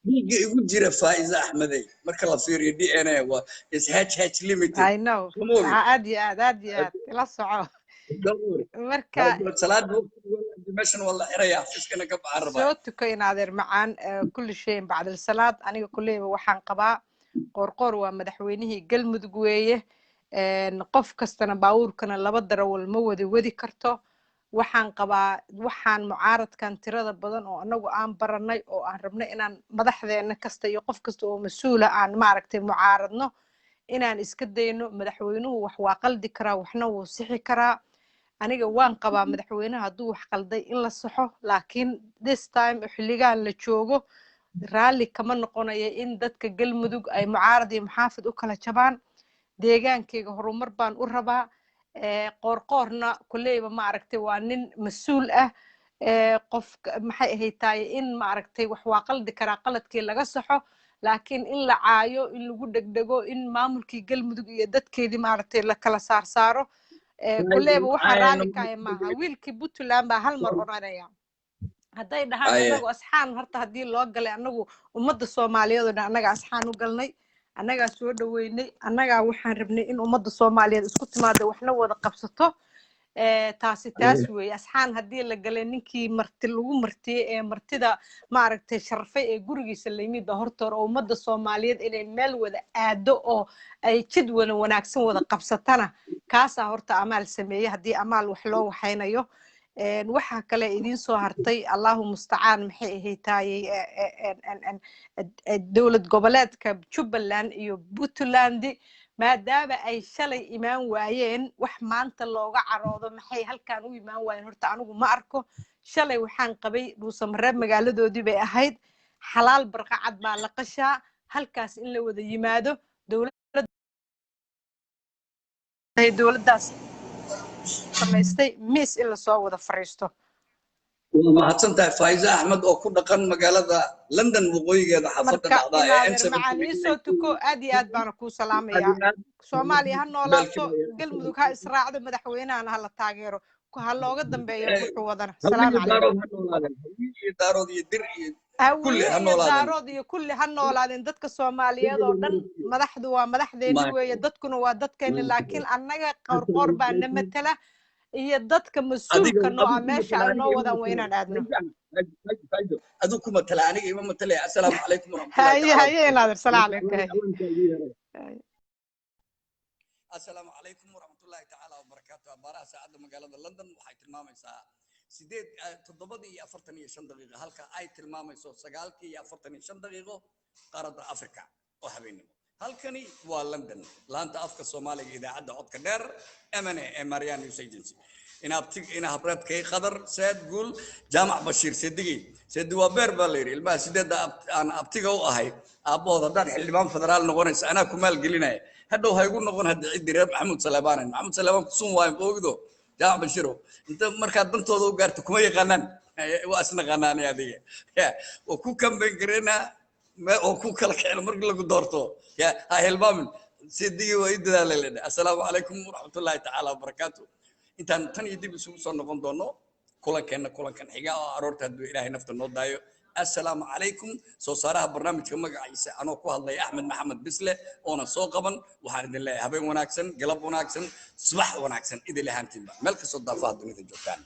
Dhiigga igu jira Faa'iza Axmedey marka la fiiriyo DNA waa is HH limited. I know. Come on. Aad iyo aad, aad iyo aad ila soco. Don't worry. Marka salaada waqtigeeda meeshan waa la xirayaa, xafiiskana ka baxaan rabaa. Soo tuko, inaadeer macaan. Kulli shayin bacda salaad. Aniga kulleyba waxaan qabaa Qoorqoor waa madaxweynihii Galmudug weeye. Qof kastana baabuurkana laba darawal ma wada wadi karto. Waxaan qabaa waxaan mucaaradkan tirada badan oo anagu aan baranay oo aan rabnay inaan madaxdeena kasta iyo qof kasta oo mas-uula aan maaragtay mucaaradno inaan iska dayno. Madaxweynuhu wax waa qaldi karaa, waxna wuu sixi karaa. Aniga waan qabaa madaxweynaha hadduu wax qalday in la saxo, laakiin this time, xilligan la joogo, raalli kama noqonayo in dadka Galmudug ay mucaarad iyo muxaafid u kala jabaan. Deegaankayga horumar baan u rabaa. Qoorqoorna kolleyba maaragtay waa nin mas-uul ah. Qof maxay ahayd tahay in maaragtay wax waa qaldi karaa, qaladkii laga saxo, laakiin in la caayo, in lagu dhegdhego, in maamulkii Galmudug iyo dadkeedii maaragtay la kala saarsaaro, kolleyba waxaa raalli kaaya maaha. Wiilkii Puntland baa hal mar odhanaya hadday dhahaan anagu asxaan horta haddii loo galay, anagu ummadda Soomaaliyeed oo dhan annaga asxaan u galnay, annagaa soo dhaweynay, annagaa waxaan rabnay in ummadda Soomaaliyeed isku timaado, waxna wada qabsato. Taasi taas weeye. Asxaan haddii la galay, ninkii marti lagu martiyey ee martida maaragtay sharfay ee gurigiisa la yimid ba horta hore oo ummadda Soomaaliyeed inay meel wada aado oo ay jid wada wanaagsan wada qabsatana, kaasaa horta amaal sameeyey haddii amaal wax loo waxaynayo. Waxaa kale idiin soo hartay, Allahu mustacaan, maxay ahayd taayey, dowlad goboleedka Jubbaland iyo Puntland maadaama ay shalay imaan waayeen, wax maanta looga caroodo maxay halkan u imaan waayeen? Horta anigu ma arko. Shalay waxaan qabay Dhuusamareeb magaaladoodii bay ahayd, xalaal barqacad baa la qashaa, halkaas in la wada yimaado, dowladda dowladdaas samaystay miis in lasoo wada fariisto. Waa mahadsan tahay Faiza Axmed oo ku dhaqan magaalada London waqooyigeeda, xaafadda Marka dhacda ee N. Inaadeer macaan, iisoo tuko. Aad iyo aad baana kuu salaamayaa. Soomaaliya ha noolaato, Galmudug ha israacdo, madaxweynahana ha la taageero, ha looga dambeeyo wuxuu wadana. Salaamu Hawiye calaykum. Daarood ha noolaadeen, Hawiye iyo Daarood iyo Dir iyo kulli Hawiye ha iyo noolaadeen. Daarood iyo kulli ha noolaadeen, dadka Soomaaliyeed oo dhan. Madaxdu waa madaxdeeni weeye, dadkuna waa dadkeeni, laakiin annaga qoorqoor baa na matala iyo dadka Adiga mas-uulka noo adigu ah ku meesha matala, ay aniga noo ima wadaan waa matala. inaan aadno. Adigu ku matala, aniga ima matalaya. Assalaamu calaykum waraxmatullahi Haye tacaala haye wabarakaatu. Inaader, salaam calaykum. Haye. Assalaamu calaykum waraxmatullahi tacaala wabarakaatu. Abaaraha saacadda magaalada London waxay tilmaamaysaa 8, 7:45, halka ay tilmaamayso 9:45 qaaradda Africa oo habeenimo. Halkani waa London, laanta afka Soomaaliga, idaacadda codka dheer MNA ee Marian News Agency. Ina habreedkay Qadar Saad Guul Jaamac Bashiir Sedigey Sedi waa beer baa la yidhi. Ilmaha sideedda aan abtiga u ahay aabbahood haddaad xildhibaan federaal noqonaysa anaa ku maalgelinaya, hadhow ha igu noqon hadda ciddii reer Maxamuud Saleebaanen, Maxamuud Saleebaan kusun waayo maogdo. Jaamac Bashiirow, inta markaad dantooda u gaarto kuma yaqaanaan, waa isnaqaanaanay adiga. Ya, waa ku kambayn gareynaa oo ku kala kicin markii lagu doorto. Ya, ha hilmaamin Sedigii waa ii dadaalay ledhe. Assalaamu calaykum waraxmatullaahi tacaala wabarakaatu. Intaan tan iyo dib isugu soo noqon doono kulankeenna kulankan xiga oo aroorta hadduu Ilaahay nafta noo daayo, assalaamu calaykum. Soo saaraha barnaamijka magaciisa anoo ku hadlaya Axmed Maxamed Bisle oona soo qaban, waxaan idin leeyahay habeen wanaagsan, galab wanaagsan, subax wanaagsan, idil ahaantiinba meel kastoo daafaha dunida joogtaan.